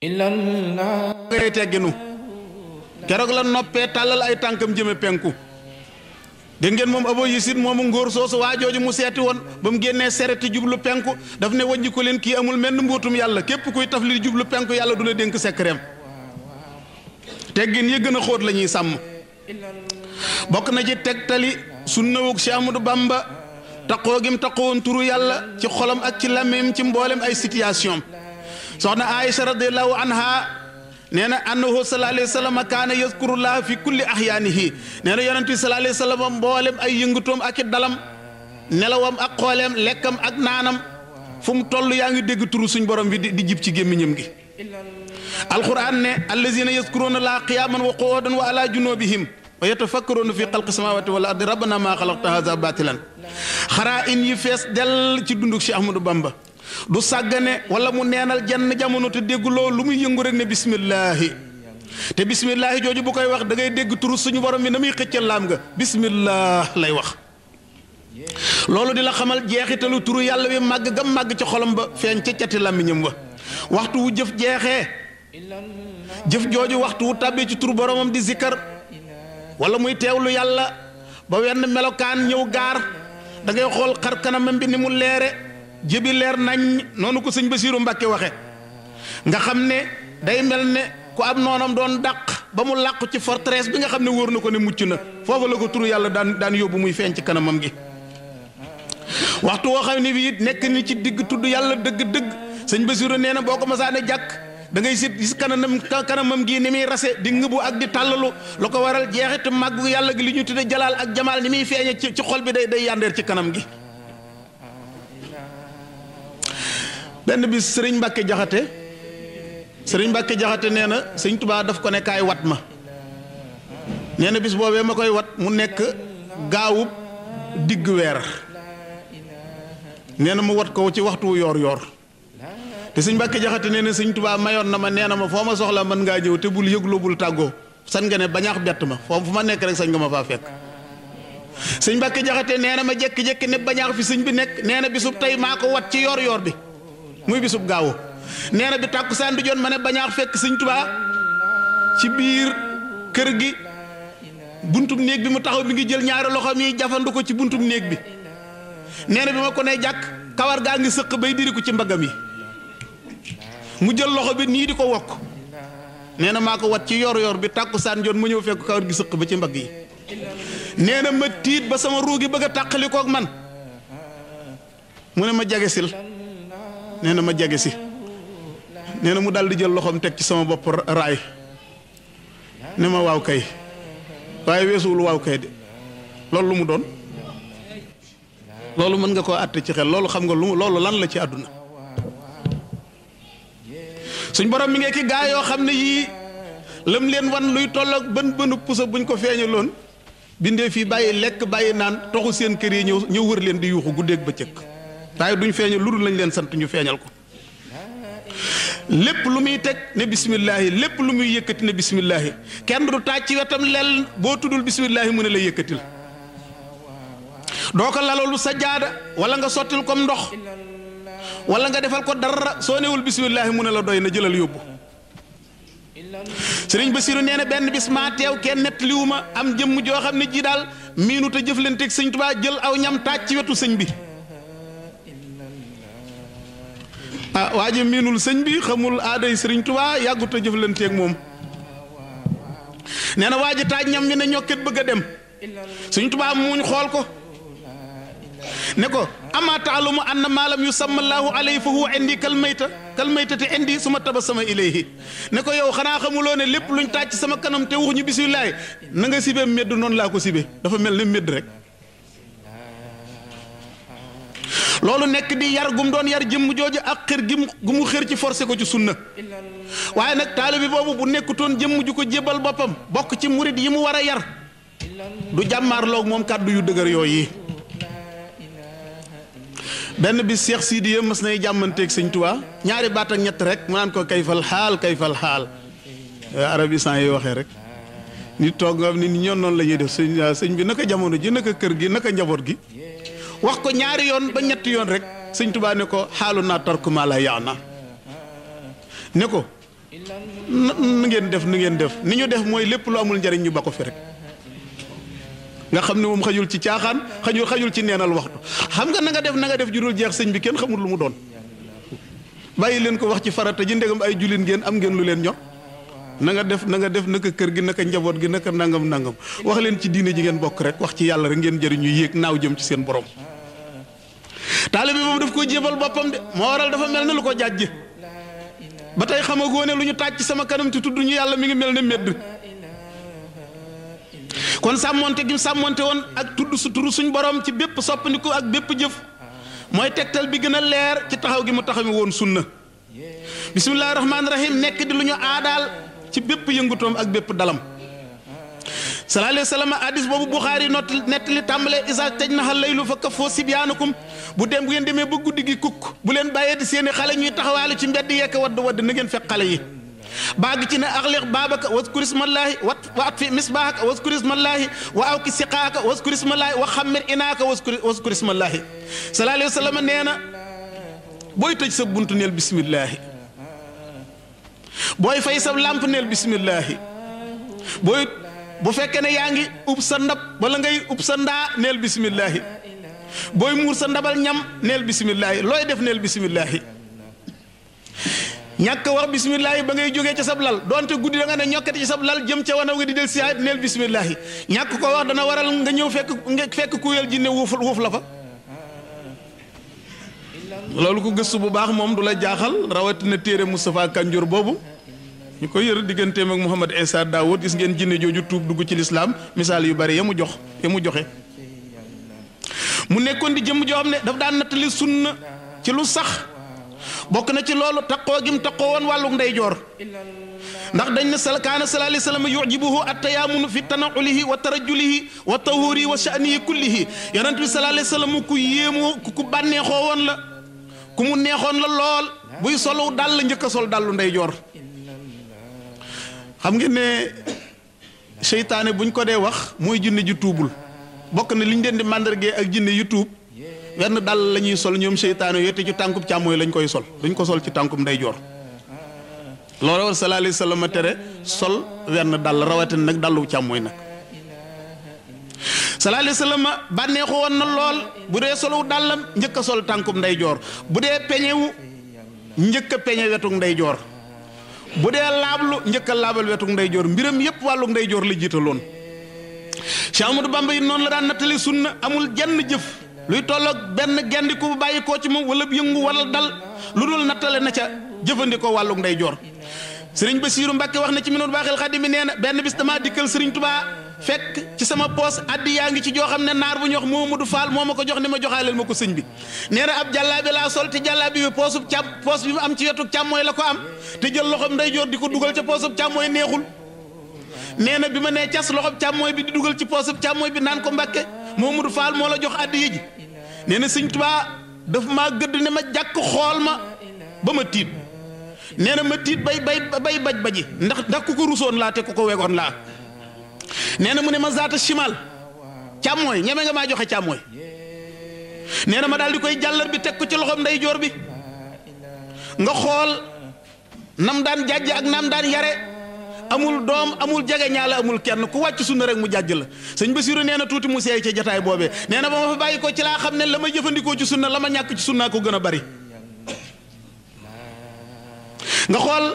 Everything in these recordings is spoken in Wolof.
ngay tegginu keroog la noppee tàllal ay tànkam jëme penku dégg ngeen moom Abo Yisid moomu ngóor soosu waa jooju mu seeti woon ba mu génnee sereti jublu penku daf ne wàññi ko leen kii amul menn mbootum yàlla képp kuy taf li jublu penku yàlla du la dénk sekkereem teggin yi gën a xóot la ñuy sàmm bokk na ci tegtali sunnawug Cheikh Ahmadou Bamba taqoo gim taqowoon turu yàlla ci xolam ak ci làmmiñam ci mboolem ay situation soxna Aïcha radiyallahu anha nee na annahu sallallahu alayhi wa sallam kaana yazkurullaha fi kulli ahyaanihi nee na yonent bi sallallahu alayhi wa sallam mboolem ay yëngatoom ak i dalam nelawam ak xooleem lekkam ak naanam fu mu toll yaa ngi dégg turu suñ borom bi di jib ci gémmiñam gi alquran ne allazina yazkuruna llaha qiyaman wa qu'udan wa ala junubihim wa yatafakkaruna fi xalqi samawati wal ardi rabbana ma xalaqta hadha batilan xaraa in yi fees dell ci dunduk Cheikh Ahmadou Bamba du sàggane wala mu neenal jenn jamono te dégguloo lu muy yëngu rek ne bismillahi te bismillahi jooju bu koy wax da ngay dégg turu suñu borom bi na muy xëccal laam nga bismillah lay wax loolu di la xamal jeexitalu turu yàlla bi màgg gam màgg ca xolam ba feeñ ca cati làmmiñam wa waxtu wu jëf jeexee jëf jooju waxtu wu tàbbee ci turu boromam di zikkar wala muy teewlu yàlla ba wenn melokaan ñëw gaar da ngay xool xar kanamam bi ni mu leere jëbi leer nañ noonu ko sëñ Basiiru Mbàkke waxe nga xam ne day mel ne ku ab noonam doon dàq ba mu làqu ci forteresse bi nga xam ne wóor na ko ne mucc na foofu la ko turu yàlla daan yóbbu muy feeñ ci kanamam gi waxtu woo xam ne bi it nekk ni ci digg tudd yàlla dëgg-dëgg sëñ Basiiru nee na boo ko masaane jàkk da ngay sit gis kanamam gi ni muy rase di ngëbu ak di tàllalu la ko waral jeexit màgg yàlla gi li ñu tudde jalaal ak jamaal ni muy feeñe ci xol bi day yandeer ci kanam gi benn bis sëriñ Mbàkke Jaxate nee na sëñ Tubaa daf ko ne kaay wat ma nee na bis boobee ma koy wat mu nekk gaawub digg weer nee na mu wat ko ci waxtu yoor yoor te sëñ Mbàkke Jaxate nee na sëñ Tubaa mayoon na ma nee na ma foo ma soxla mën ngaa ñëw te bul yëgloo bul tàggoo san nga ne bañaax bett ma foo fu ma nekk rek sañ nga ma faa fekk sëñ Mbàkke Jaxate nee na ma jekki-jekki ne bañaax fi sëñ bi nekk nee na bisub tey maa ko wat ci yoor yoor bi muy bisub gaawu nee na bi tàkkusaan du joon ma ne bañaax fekk sëñ Tubaa ci biir kër gi buntub néeg bi mu taxaw mi ngi jël ñaari loxo mi jafandu ko ci buntub néeg bi nee na bi ma ko ne jàkk kawar gaa ngi sëq bay diri ko ci mbaggam yi mu jël loxo bi nii di ko wokk nee na maa ko wat ci yor yor bi tàkkusaan joon ma ñëw fekk kawar gi sëq ba ci mbagg yi nee na ma tiit ba sama ruu gi bëgg a tàqali koog man mu ne ma jagesil nee na ma jage si nee na mu daal di jël loxoom teg ci sama bopp raay ne ma waaw kay waaye weesuwul waaw kay de loolu lu mu doon loolu mën nga koo àtte ci xel loolu xam nga loolu lan la ci àdduna suñ borom mi ngi ki gaa yoo xam ne yii lam leen wan luy tolloog bënu pusa buñ ko feeñaloon bindee fii bàyyi lekk bàyyi naan toxu seen kër yi ñëw wër leen di yuuxu guddeeg bëccëg waaye duñ feeñal lu dul lañ leen sant ñu feeñal ko lépp lu muy teg ne bisimillahi lépp lu muy yëkkati ne bisimillahi kenn du taaj ci wetam lel boo tuddul bisimillahi mu ne la yëkkatil doo ko lalalu sa jaada wala nga sottil comme ndox wala nga defal ko dara soo newul bisimillahi mu ne la doy na jëlal yóbbu sëriñ Basiru nee na benn bis maa teew kenn nettaliwuma am jëmm joo xam ne ji daal miinu te jëflanteeg sëñ Tubaa jël aw ñam taaj ci wetu sëñ bi ah waa ji miinul sëñ bi xamul aaday sëriñ Tubaa yàggut a jëflanteeg moom nee na waa ji taaj ñam mi ne ñokket bëgg a dem sëñ Tubaa muuñ xool ko ne ko ama taalumu anna maalam yusamma llaahu alayhi fa huwa indi kalmaytati indi suma tabassama ilayhi ne ko yow xanaa xamuloo ne lépp luñ taaj ci sama kanam te waxuñu bisimilaay na nga sibe medd noonu laa ko sibe dafa mel ne medd rek loolu nekk di yar gum doon yar jëmm jooju ak xër gu mu xër ci forcé ko ci sunna waaye nag taalibe boobu bu nekkutoon jëmm ju ko jébal boppam bokk ci murit yi mu war a yar du jàmmaarloog moom kàddu yu dëgër yooyu benn bis Cheikh Sidiya mas nay jàmmanteeg sëñ Tuubaa ñaari baat ak ñett rek mu naan ko kayfal xaal arabisant yi waxee rek nit toog nga nit ñoon noonu la ñuy def sëñ bi naka jamono ji naka kër gi naka njaboot gi wax ko ñaari yoon ba ñetti yoon rek sëñ Tuubaa ne ko xaalu naa tarku maa laa yaana ne ko nu ngeen def ni ñu def mooy lépp lu amul njariñ ñu ba ko fi rek nga xam ne moom xajul ci caaxaan xajul ci neenal waxtu xam nga na nga def jurul jeex sëñ bi kenn xamul lu mu doon bàyyi leen ko wax ci farata ji ndegam ay jullit ngeen am ngeen lu leen ñor na nga def naka kër gi naka njaboot gi naka nangam wax leen ci diine ji ngeen bokk rek wax ci yàlla rek ngeen jëriñu yéeg naaw jëm ci seen borom taalibe bi moom daf ko jébal boppam de moo waral dafa mel ne lu ko jàjj ba tey xamagoo ne lu ñu taaj ci sama kanam te tudd ñu yàlla mi ngi mel ne medd kon sàmmonte gi sàmmonte woon ak tudd su turu suñ borom ci bépp soppandiku ak bépp jëf mooy tegtal bi gën a leer ci taxaw gi mu taxawi woon sunna bismillahi rahmaani rahim nekk di lu ñu aadaal ci bépp yëngutoom ak bépp dalam sallallahu alayhi wa sallam hadis boobu Buxaari nettali tàmbale isa tej na xal laylu fa kafoo sibyaanakum bu ngeen demee ba guddi gi kukk bu leen bàyyee di seeni xale ñuy taxawaalu ci mbedd yekk wadd na ngeen fekk xale yi baag ci ne axliq baabaka waskur ismallaahi wa atfi misbaahaka waskur ismallaahi wa awki siqaaka waskur ismallaahi wa xammir inaaka waskur ismallaahi sallallahu alayhi wa sallam nee na booy tëj sa buntu neel bismillaahi booy fay sa làmp neel bismillaahi bu fekkee ne yaa ngi ub sa ndab wala ngay ub sa ndaa neel bismillaahi booy muur sa ndabal ñam neel bismillaahi looy def neel bismillaahi ñàkk wax bismillaahi ba ngay jógee ca sab lal donte guddi da nga ne ñokkati ci sab lal jëm ca wana nga di del siyaat neel bismillaahi ñàkk ko wax dana waral nga ñëw fekk kuyal jinne wuuf la fa loolu ko gëstu bu baax moom du la jaaxal rawatina téere Moustapha Kanjour boobu ñu koy yër digganteem ak Mouhamad Issa Dawood gis ngeen jinne jooju tuub dugg ci lislaam misaal yu bari ya mu joxe mu nekkoon di jëmm joo xam ne daf daan nattali sunna ci lu sax bokk na ci loolu taqoo gim taqoo woon wàllu ndeyjoor ndax dañ ne kaana sallallahu alayhi wa sallam yujibuhu at-tayammunu fi tanaqulihi wa tarajjulihi wa tahuri wa sha'nihi kullihi yonent bi sallallahu alayhi wa sallam ku yéemoo ku bànneexoo woon la ku mu neexoon la lool buy solu dàll njëkk a sol dàllu ndeyjoor xam ngeen ne seytaane buñ ko dee wax mooy jinne ju tuubul bokk na li ñu leen di màndargee ak jinne yu tuub wenn dàll la ñuy sol ñoom seytaane yooyu te ci tànkub càmmooy lañ koy sol duñ ko sol ci tànkub ndeyjoor loolu war sallallahu alayhi wa sallam tere sol wenn dàll rawatina nag dàllu càmmooy nag sallallahu alayhi wa sallam bànneexu woon na lool bu dee solu dàllam njëkk a sol tànkub ndeyjoor bu dee peñewu njëkk a peñe wetuk ndeyjoor bu dee laablu njëkk a laabal wetuk ndeyjoor mbiram yépp wàllu ndeyjoor la jiitaloon Cheikh Amadou Bamba yi noonu la daan nattali sunna amul jenn jëf luy tolloog benn gendiku bu bàyyi koo ci moom wala yëngu wala dal lu dul nattale na ca jëfandikoo wàllu ndeyjoor Sëriñ Basiiru Mbàkke wax na ci Minanul Baaxil Xadim mi nee na benn bis damaa dikkal Sëriñ Tubaa fekk ci sama poos addi yaa ngi ci joo xam ne naar bu ñuy wax Momadou Fall moo ma ko jox ne ma joxaaleel ma ko sëñ bi nee na ab jàllaabi laa sol te jàllaabi bi poos bi mu am ci wetu càmmooy la ko am te jël loxoom ndeyjoor di ko dugal ca poosub càmmooy neexul nee na bi ma nee cas loxob càmmooy bi di dugal ci poosub càmmooy bi naan ko Mbàkke Momadou Fall moo la jox addi yi ji nee na Sëñ Tubaa daf maa gëdd ne ma jàkk xool ma ba ma tiit nee na ma tiit bay baji ndax ku ko rusoon laa te ku ko wegoon laa nee na mu ne ma zaata chimal càmmooy ñeme nga maa joxe càmmooy nee na ma daal di koy jàllar bi teg ko ci loxoom ndeyjoor bi nga xool nam daan jàjj ak nam daan yare amul doom amul jege ñaale amul kenn ku wàcc sunna rek mu jàjj la sëñ Basiru nee na tuuti mu seey ca jataay boobee nee na ba ma fa bàyyi ko ci laa xam ne la ma jëfandikoo ci sunna la ma ñàkk ci sunna ko gën a bari nga xool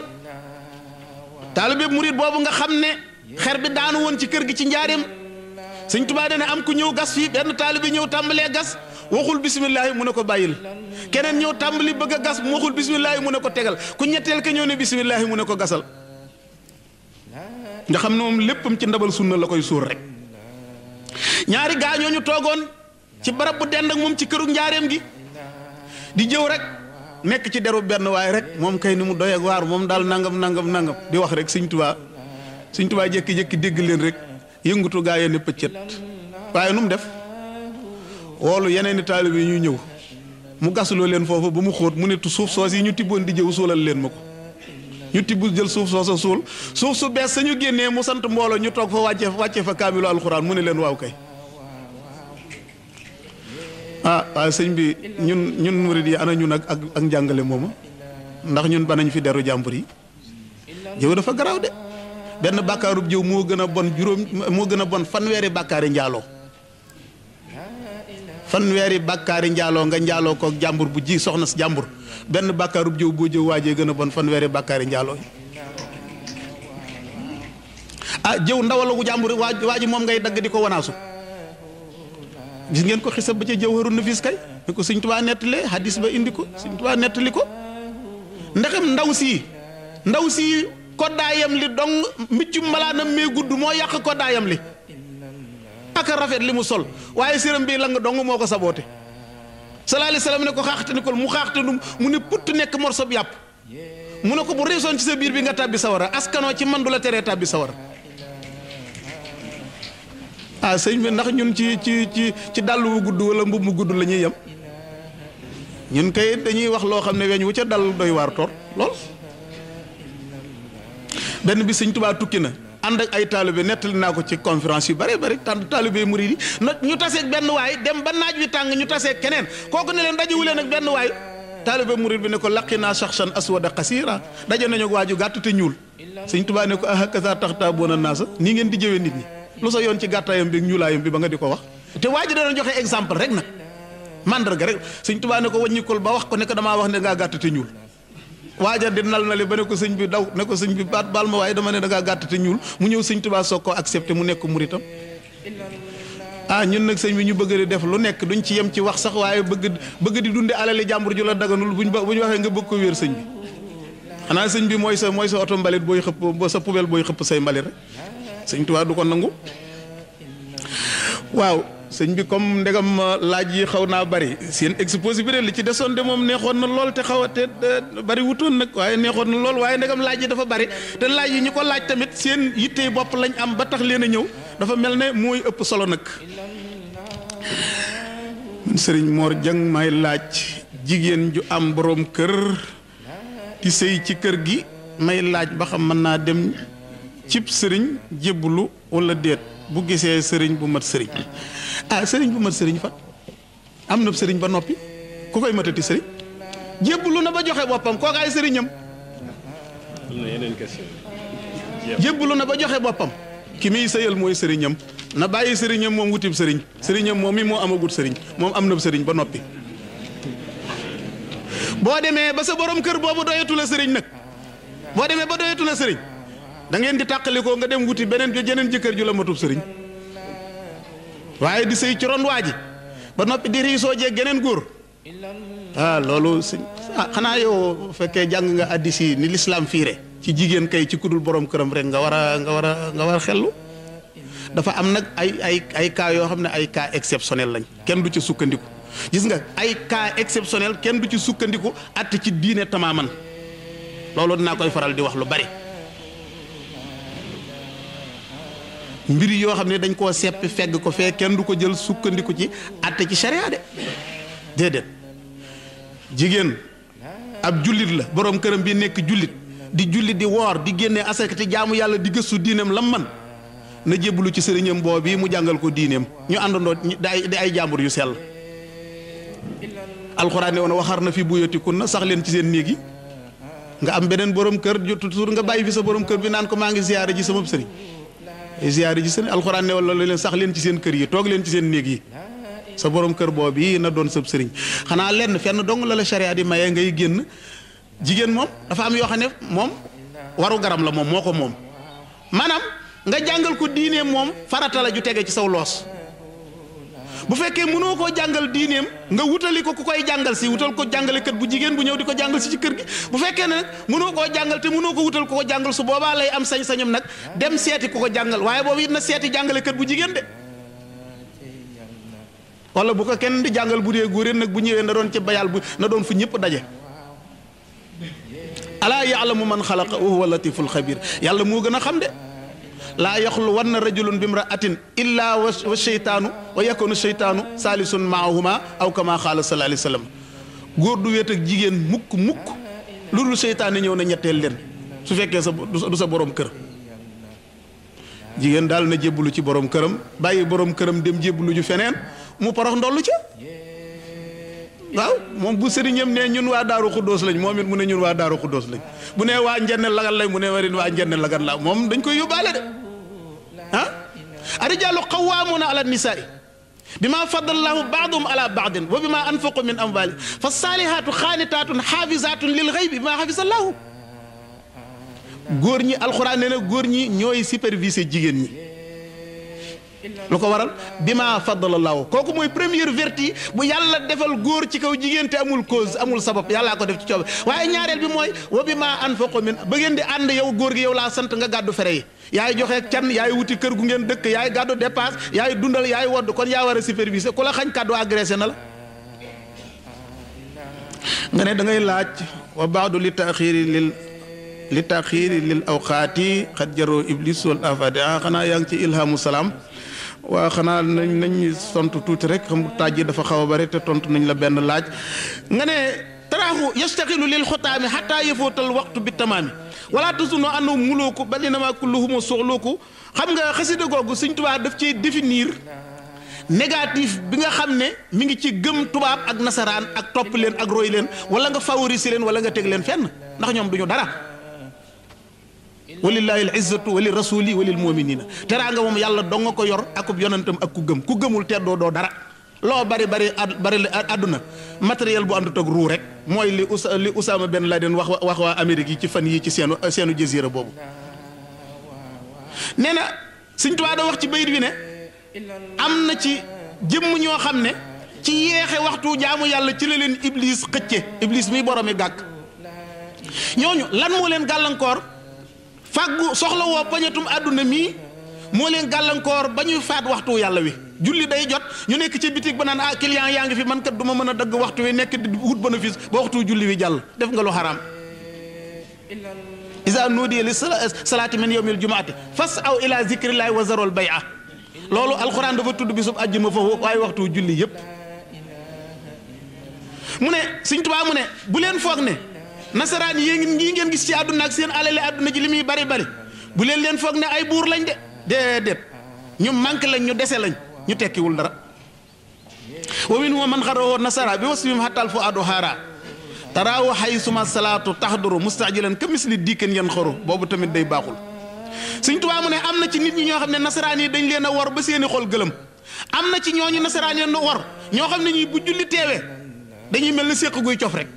taalibe murid boobu nga xam ne xer bi daanu woon ci kër gi ci njaareem sëñ Tuubaa dana am ku ñëw gas fii benn taalibe ñëw tàmbalee gas waxul bismillaahi mu ne ko bàyyil keneen ñëw tàmbali bëgg a gas mu waxul bismillaahi mu ne ko tegal ku ñetteel ka ñëw ne bismillaahi mu ne ko gasal nga xam ne moom léppam ci ndabal sunna la koy suur rek ñaari gaa ñooñu toogoon ci barab bu dend ak moom ci këru njaareem gi di jëw rek nekk ci deru benn waaye rek moom kay ni mu doy ak waar moom daal nangam di wax rek sëñ Tuubaa jékki-jékki dégg leen rek yëngutu gaa yéen pëccët waaye nu mu def woolu yeneen i taalibe yi ñuy ñëw mu gasuloo leen foofu ba mu xóot mu ne suuf soos yi ñu tibboon di jëw suulal leen ma ko ñu tibb jël suuf soosa suul suuf su bees sañu génnee mu sant mbooloo ñu toog fa wàccee fa kaamilu alxuraan mu ne leen waaw kay waaye sëñ bi ñun murid yi ana ñun ak njàngale mooma ndax ñun banañ fi deru jàmbur yi jëw dafa garaaw de benn bàkkaarub jëw moo gën a bon moo gën a bon fanweeri bàkkaari njaaloo fanweeri bàkkaari njaaloo nga njaaloo ko jàmbur bu ji soxna si jàmbur benn bàkkaarub jëw boo jëw waajee gën a bon fanweeri bàkkaari njaaloo yi jëw ndawalagu jàmbur waa ji moom ngay dagg di ko wanaasu gis ngeen ko xisab ba ca Jawharu Nafis kay ni ko Sëñ Tuubaa nettalee hadis ba indi ko Sëñ Tuubaa nettali ko ndaxam ndaw si koddaayam li dong mbiccum malaanam mee gudd moo yàq koddaayam li ak rafet li mu sol waaye séram bi la nga dong moo ko saboote sallallahu alayhi wasallam ne ko xaaxte ni ko mu xaaxte mu ne putt nekk morsob yàpp mu ne ko bu reesoon ci sa biir bi nga tàbbi sawara askanoo ci man du la teree tàbbi sawara sëñ bi ndax ñun ci dàll wu gudd wala mbub mu gudd la ñuy yem ñun kay dañuy wax loo xam ne weñ wu ca dal doy waar tor lool benn bi Sëñ Tuubaa tukki na ànd ak ay taalibe nettali naa ko ci conférence yu bare bari tànn taalibe murid yi ñu taseeg benn waay dem ba naaj wi tàng ñu taseeg keneen kooku ne leen dajewu leen ak benn waay taalibe murid bi ne ko laqinaa shakhsan aswada qasira daje nañu waaju gàtt te ñuul Sëñ Tuubaa ne ko hakaza taxtaabuuna naasa nii ngeen di jëwee nit ñi lu sa yoon ci gàttaayam bi ak ñuulaayam bi ba nga di ko wax te waa ji dana joxe exemple rek nag mandarga rek Sëñ Tuubaa ne ko wàññikul ba wax ko ne ko damaa wax ne ngaa gàtt te ñuul waaja di nal na li ba ne ko sëñ bi daw ne ko sëñ bi baal ma waaye dama ne da ngaa gàtt te ñuul mu ñëw Sëñ Tuubaa soog koo accepté mu nekk muritam ñun nag sëñ bi ñu bëgg di def lu nekk duñ ci yem ci wax sax waaye bëgg di dunde alali jàmbur ju la daganul bu ñu waxee nga bëgg ko wéer sëñ bi xanaa sëñ bi mooy sa oto mbalit booy xëpp sa poubelle booy xëpp say mbalit rek Sëñ Tuubaa du ko nangu waaw sëñ bi comme ndegam laaj yi xaw naa bari seen exposé bi li ci desoon de moom neexoon na lool te xaw a te bari wutoon nag waaye neexoon na lool waaye ndegam laaj yi dafa bari te laaj yi ñu ko laaj tamit seen yittey bopp lañ am ba tax leen a ñëw dafa mel ne mooy ëpp solo nag sëriñ Mor Dieng may laaj jigéen ju am borom kër di sëy ci kër gi may laaj ba xam mën naa dem cib sëriñ jébbalu wala déet bu gisee sëriñ bu mat sëriñ sëriñ bu mat sëriñ fan am na sëriñ ba noppi ku koy matati sëriñ jébbalu na ba joxe boppam kooku ay sëriñam am na yeneen question jébbalu na ba joxe boppam ki muy sëyal mooy sëriñam na bàyyi sëriñam moom wutib sëriñam moom mi moo amagut sëriñ moom am na sëriñ ba noppi boo demee ba sa borom kër boobu doyatu la sëriñ nag boo demee ba doyatu la sëriñ da ngeen di tàqalikoo nga dem wuti jeneen jëkkër ju la matub sëriñ waaye di sëy ci ron waa ji ba noppi di riisoo jeeg geneen góor loolu xanaa yow fekkee jàng nga addis yi ni lislaam fiire ci jigéen kay ci kudul borom këram rek nga war a xellu dafa am nag ay cas yoo xam ne ay cas exceptionnel lañ kenn du ci sukkandiku gis nga ay cas exceptionnel kenn du ci sukkandiku att ci diine tamaaman loolu dinaa koy faral di wax lu bari mbir yoo xam ne dañ koo seppi fegg ko fee kenn du ko jël sukkandiku ci atte ci sharia de déedéet jigéen ab jullit la borom këram bi nekk jullit di woor di génnee asaka te jaamu yàlla di gëstu diineem lam man na jébbalu ci sëriñam boobu mu jàngal ko diineem ñu àndandoo di ay jàmbur yu sell alxuraan ne woon waxar na fi buyutikunna sax leen ci seen néeg yi nga am beneen borom kër toujours nga bàyyi fi sa borom kër bi naan ko maa ngi ziyaare ji sama sëriñ ziyaare ji sëriñ alxuraan ne wala leen sax leen ci seen kër yi toog leen ci seen néeg yi sa borom kër boobu yi na doon sëb sëriñ xanaa lenn fenn dong la sharia di maye ngay génn jigéen moom dafa am yoo xam ne moom waru garam la moom moo ko moom maanaam nga jàngal ko diineem moom farata la ju tege ci saw loos bu fekkee mënoo koo jàngal diineem nga wutali ko ku koy jàngal si wutal ko jàngalekat bu jigéen bu ñëw di ko jàngal si ci kër gi bu fekkee ne nag mënoo koo jàngal te mënoo ko wutal ku ko jàngal su boobaa lay am sañ-sañam nag dem seeti ku ko jàngal waaye boobu it na seeti jàngalekat bu jigéen de wala bu ko kenn di jàngal bu dee góor nag bu ñëwee na doon ci bayal bu na doon fu ñëpp daje alaa ya'lamu man xalaqa wa huwa latiful xabir yàlla moo gën a xam de laa yaxlu wanna rajulun bi imra'atin illa wa sheytaanu wa yakunu sheytaanu saalisun maahuma aw kama xaala sallallahu alayhi wa sallam góor du wéet ak jigéen mukk lu dul seytaane ñëw na ñetteel leen su fekkee du sa borom kër jigéen daal na jébbalu ci borom këram bàyyi borom këram dem jébbalu ju feneen mu porox ndollu ca waaw moom bu sëriñam ne ñun waa Daaru Xuddoos lañ moom it mu ne ñun waa Daaru Xuddoos lañ bu ne waa Njenne Lagan lañ mu ne warin waa Njenne Lagan la moom dañ koy yóbbaale de ah arijaalu qawwaamuuna ala nisaa bima faddallahu baadum ala baadin wa bima anfaqu min amwali fa saalihaatu xaanitaatun xaafizaatun lil xaybi bima xafisallaahu góor ñi alxuraan nee na góor ñi ñooy superviser jigéen ñi lu ko waral bima faddalallaahu kooku mooy première vertu bu yàlla defal góor ci kaw jigéen te amul cause amul sabab yàllaa ko def ci coobe waaye ñaareel bi mooy wa bima anfaqu min ba ngeen di ànd yow góor gi yow laa sant nga gàddu fere yi yaay joxe can yaay wuti kër gu ngeen dëkk yaay gàddu dépasse yaay dundal yaay wodd kon yaa war a superviser ku la xañ kàddu agressé na la nga ne da ngay laaj wa baadu li taxiiri lil awqaati xat jaroo iblis wal afadi xanaa yaa ngi ci ilhamu salaam waa xanaa nañ tontu tuuti rek xam taaj yi dafa xaw a bari te tontu nañ la benn laaj nga ne taraaxu yastaxilu lil xutaami xataa yëfootal waxtu bi tamaami wala tasunu annahu mulooku bal inama kulluhum soxlooku xam nga xasida googu Sëñ Tuubaa daf ci définir négatif bi nga xam ne mi ngi ci gëm tubaab ak nasaraan ak topp leen ak roy leen wala nga favoriser leen wala nga teg leen fenn ndax ñoom duñu dara walillahi al izzatu wa li rasuli wa lil muminina teraanga moom yàlla dong nga ko yor akub yonentam ak ku gëmul teddoo doo dara loo bari àdduna matériel bu àndut ak ruu rek mooy li Usaama Ben Laden wax waa Amérique yi ci fan yi ci seenu jazira boobu nee na Sëñ Tuubaa da wax ci bayit bi ne am na ci jëmm ñoo xam ne ci yeexe waxtu jaamu yàlla ci la leen iblis xëcce iblis miy boromi gàkk ñooñu lan moo leen gàllankoor fàggu soxla woo pañatum àdduna mii moo leen gàllankoor ba ñuy faat waxtu yàlla wi julli day jot ñu nekk ci bitig ba naan client yaa ngi fi man kat du ma mën a dagg waxtu wi nekk di wut bénéfice ba waxtu julli wi jàll def nga lu xaraam isa nuudiya li salaati min yawmil jumaati fas aw ila zikrillahi wa zarol bay'a loolu alxuraan dafa tudd bisub àjjuma foofu waaye waxtu julli yépp mu ne Sëñ Tuubaa mu ne bu leen foog ne nasaraan yi ngeen gis ci àdduna ak seen alale àdduna ji li muy bari bari bu leen foog ne ay buur lañ de déedéet ñu manqué lañ ñu dese lañ ñu tekkiwul dara wa minhum man xaroo nasara bi wasfihim hatal fu adu haara taraawu xay suma salaatu taxduru mustajilan ka misli diikan yan xaru boobu tamit day baaxul Sëñ Tuubaa mu ne am na ci nit ñi ñoo xam ne nasaraan yi dañ leen a war ba seeni xol gëlëm am na ci ñooñu nasaraan yi war ñoo xam ne ñi bu julli teewee dañuy mel ne séq guy cof rek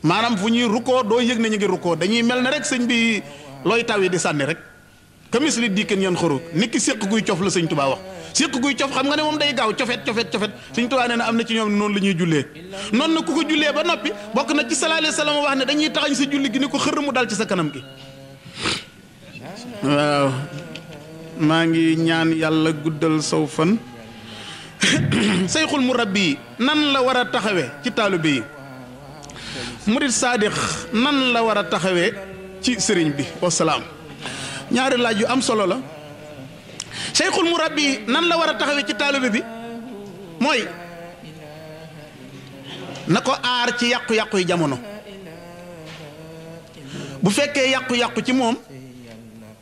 maanaam fu ñuy rukkoo doo yëg ne ñu ngi rukkoo dañuy mel ne rek sëñ bi looy taw yi di sànni rek kamis li dikkeen yan xaru nit ki séq guy cof la Sëñ Tuubaa wax séq guy cof xam nga ne moom day gaaw cofet Sëñ Tuubaa nee na am na ci ñoom noonu la ñuy jullee noonu na ku ko jullee ba noppi bokk na ci sallallahu alayhi wa sallam wax ne dañuy taxañ sa julli gi ni ko xër mu dal ci sa kanam gi waaw maa ngi ñaan yàlla guddal saw fan sayxul murabbi nan la war a taxawee ci taalibe yi murid saadix nan la war a taxawee ci sëriñ bi wasalaam ñaari laaj yu am solo la sayxul murabbi nan la war a taxawee ci taalibe bi mooy na ko aar ci yàqu-yàqu yi jamono bu fekkee yàqu-yàqu ci moom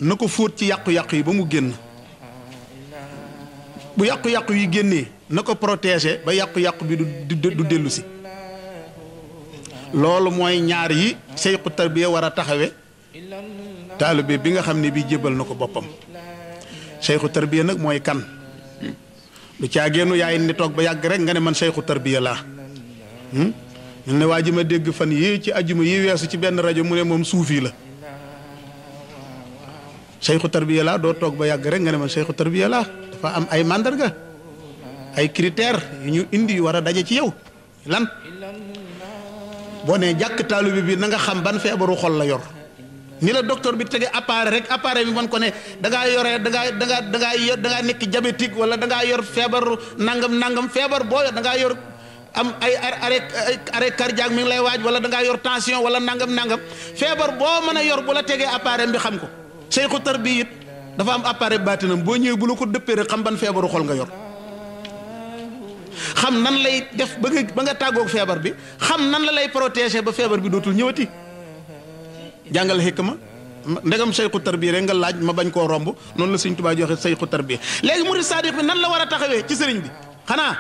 na ko fóot ci yàqu-yàqu yi ba mu génn bu yàqu-yàqu yi génnee na ko protéger ba yàqu-yàqu bi du dellu si loolu mooy ñaar yi sayxu tarbiya war a taxawe taalibe bi nga xam ne bii jébal na ko boppam sayxu tarbiya nag mooy kan lu caagéenu yaay ni toog ba yàgg rek nga ne man sayxu tarbiya laa ñu ne waa ji ma dégg fan yii ci ajuma yi weesu ci benn rajo mu ne moom suufi la sayxu tarbiya laa doo toog ba yàgg rek nga ne man sayxu tarbiya laa dafa am ay mandarga ay critères yu ñu indi yu war a daje ci yow lan boo nee jàkk taalibe bi na nga xam ban feebaru xol la yor ni la docteur bi tege appareil rek appareil bi man ko ne da ngaa yore da ngaa nekk diabétique wala da ngaa yor feebar nangam feebar boo da ngaa yor am ay arrêt cardiaque mi ngi lay waaj wala da ngaa yor tension wala nangam feebar boo mën a yor bu la tegee appareil bi xam ko sayxu tarbiya it dafa am appareil baatinam boo ñëwee bu la ko dëppee rek xam ban feebaru xol nga yor xam nan lay def ba nga tàggoog feebar bi xam nan la lay protéger ba feebar bi dootul ñëwati jàngal xikma ndegam sayxu tarbiya rek nga laaj ma bañ koo romb noonu la Sëñ Tuubaa joxe sayxu tarbiya léegi murid saadiq bi nan la war a taxawee ci sëriñ bi xanaa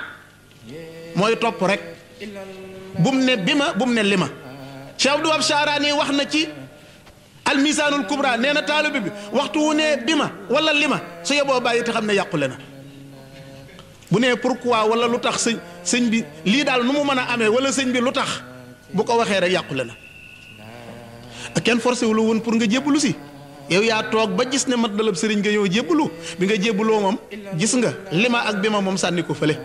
mooy topp rek bum ne bi ma bum ne li ma Cheikh Abdou Wahab Charani wax na ci almisaanul kubra nee na taalibe bi waxtu wu ne bi ma wala li ma su yeboo bàyyi te xam ne yàqule na bu nee pourquoi wala lu tax sëñ bi lii daal nu mu mën a amee wala sëñ bi lu tax bu ko waxee rek yàqule na kenn forcé wu la woon pour nga jébbalu si yow yaa toog ba gis ne mat dalab sëriñ nga yow jébbalu bi nga jébbaloo moom gis nga lima ak bi ma moom sànni ko fële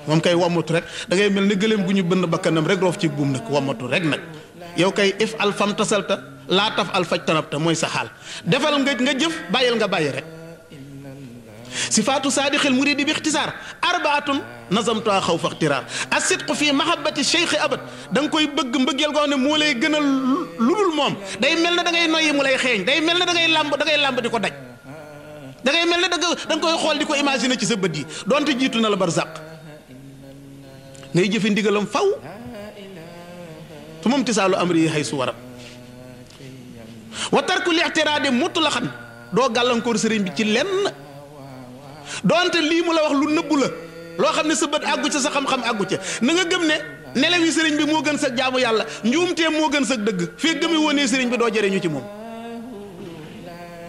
moom kay wammatu rek da ngay mel ni gëléem gu ñu bënn bakkanam rek roof ci buum nag wammatu rek nag yow kay if al fam tasalta laa taf al faj tanabta mooy sa xaal defal nga jëf bàyyil nga bàyyi rek sifaatu saadixil muridi bi ixtisaar arbaatun nazamtuha xaw fa ixtiraar asidqu fii mahabbati cheikhi abad da nga koy bëgg mbëggeel goo xam ne moo lay gënal lu dul moom day mel ne da ngay noyyi mu lay xeeñ day mel ne da ngay làmb di ko daj da ngay mel ne da nga koy xool di ko imaginer ci sa bët yi donte jiitu na la barzaq ngay jëfe ndigalam faw su moom tisaalu amri yi xay su waram wa tarku li ixtiraadi mutlaqan doo gàllankoor sëriñ bi ci lenn doonte lii mu la wax lu nëbbu la loo xam ne sa bët àggu ca sa xam-xam àggu ca na nga gëm ne nelaw yi sëriñ bi moo gën sa jaamu yàlla njuumteem moo gën sa dëgg fii gëmi woonee sëriñ bi doo jëriñu ci moom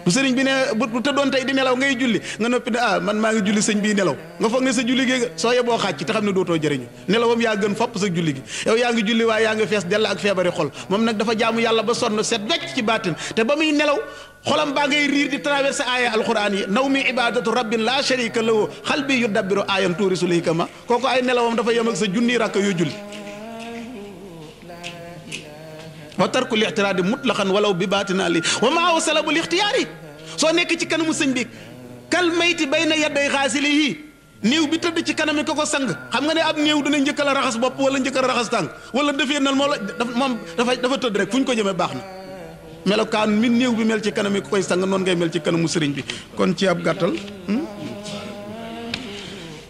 bu sëriñ bi ne bu tëddoon tey di nelaw ngay julli nga noppi ne man maa ngi julli sëñ bii nelaw nga foog ne sa julli gi soo yeboo xaaj ci te xam ne dootoo jëriñu nelawam yaa gën fopp sa julli gi yow yaa ngi julli waaye yaa ngi fees dell ak feebari xol moom nag dafa jaamu yàlla ba sonn set wecc ci baatin te ba muy nelaw xolam baa ngay riir di traversé aaya alquran yi naw mi ibadatu rabbin la sharika lahu xal bi yu dabbiru aayam tuurisul hikama kooku ay nelawam dafa yem ak sa junni rakk yoo julli wa tarku l ixtiraadi mutlaqan walaw bi baatina li wa maa salabu l ixtiyaari soo nekk ci kanamu sëñ bi kal mayti bayna yadday xaasilihi néew bi tëdd ci kanam ko sang xam nga ne ab néew dina njëkk la raxas bopp wala njëkk a raxas tànk wala defee nal moom dafa tëdd rek fu ñu ko jëmee baax na melokaan mi néew bi mel ci kanam ko koy sang noonu ngay mel ci kanamu sëriñ bi kon ci ab gàttal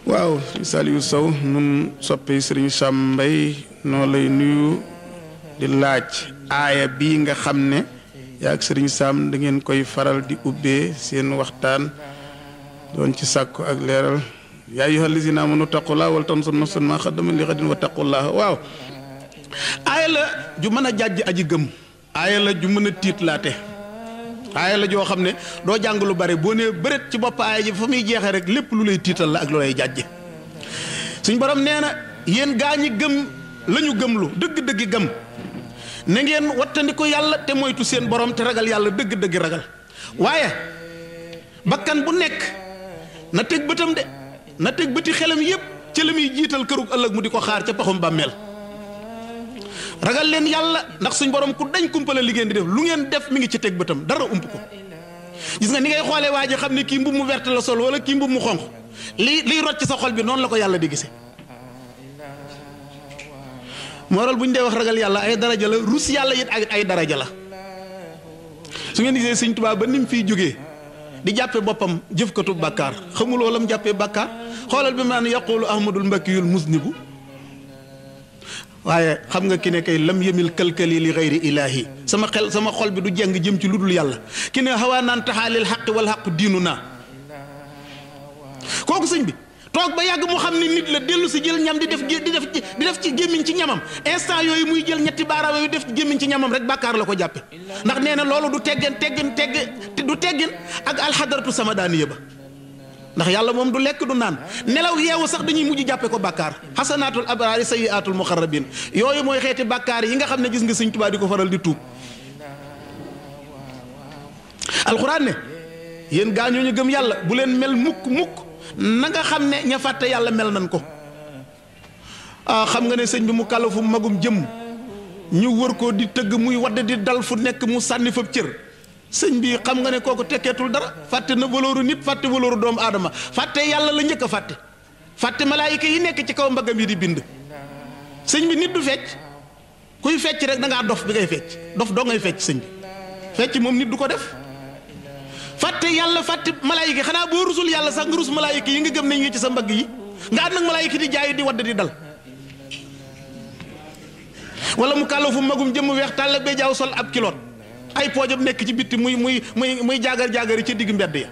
waaw Saliou Sow nun soppe sëriñ Sam Mbaye noo lay nuyu di laaj aaya bii nga xam ne yaa ak sëriñ Sam da ngeen koy faral di ubbee seen waxtaan doon ci sàkku ak leeral yaa ayyuhal lazina amanu taqullaha wal tanzur nafsun ma qaddamat li ghadin wa taqullaha waaw aaya la ju mën a jàjj aji gëm aaya la ju mën a tiitlaate aaya la joo xam ne doo jàng lu bare boo nee bëreet ci bopp aaya ji fa muy jeexee rek lépp lu lay tiital la ak lu lay jàjj suñ borom nee na yéen gaa ñi gëm la ñu gëm lu dëgg-dëggi gëm na ngeen wattandiku yàlla te moytu seen borom te ragal yàlla dëgg-dëgg ragal waaye bakkan bu nekk na teg bëtam de na teg bëti xelam yépp ci la muy jiital kërug ëllëg mu di ko xaar ca paxum bàmmeel ragal leen yàlla ndax suñ borom ku dañ kumpale li ngeen di def lu ngeen def mi ngi ci teg bëtam dara ump ko gis nga ni ngay xoolee waa ji xam ne kii mbub mu verte la sol wala kii mbub mu xonq liy rocc sa xol bi noonu la ko yàlla di gisee mooral bu ñu dee wax ragal yàlla ay daraja la rus yàlla it ay daraja la su ngeen gisee sëñ Tuubaa ba ni mu fiy jógee di jàppe boppam jëfkatu bàkkaar xamuloo lam jàppee bàkkaar xoolal bi ma ne yaqulu ahmadul mbakiyul musnibu waaye xam nga ki ne kay lam yemil kalkali li gayri ilaahi sama xol bi du jeng jëm ci lu dul yàlla ki ne xawaa naan taxaalil xaqi wal xaqu diinu naa kooku sëñ bi toog ba yàgg mu xam ne nit la dellu si jël ñam di def ci gémmiñ ci ñamam instant yooyu muy jël ñetti baaraam yooyu def gémmiñ ci ñamam rek bàkkaar la ko jàppe ndax nee na loolu du teggin ak alxadaratu samadaaniya ba ndax yàlla moom du lekk du naan nelaw yeewu sax dañuy mujj jàppe ko bàkkaar xasanaatul abraari sayyiaatul muqarrabin yooyu mooy xeeti bàkkaar yi nga xam ne gis nga sëñ Tuubaa di ko faral di tuub alxuraan ne yéen gaañoo ñu gëm yàlla bu leen mel mukk na nga xam ne ña fàtte yàlla mel nan ko xam nga ne sëñ bi mu kàllafu magum jëm ñu wër ko di tëgg muy wadd di dal fu nekk mu sànni fa cër sëñ bi xam nga ne kooku tekkeetul dara fàtte na valooru nit fàtte valooru doomu aadama fàtte yàlla la njëkk a fàtte malaayika yi nekk ci kaw mbagam yi di bind sëñ bi nit du fecc kuy fecc rek da ngaa dof bi ngay fecc dof doo ngay fecc sëñ bi fecc moom nit du ko def fàtte yàlla fàtte malaayika xanaa boo rusul yàlla sax nga rus malaayika yi nga gëm nañ ngi ci sa mbagg yi nga ànd nag malaayika di jaayu di wadd di dal wala mu kàlloo fu magum jëmm weex tàll bee jaaw sol ab kiloot ay poojam nekk ci bitti muy jaagar-jaagari ca digg mbedd ya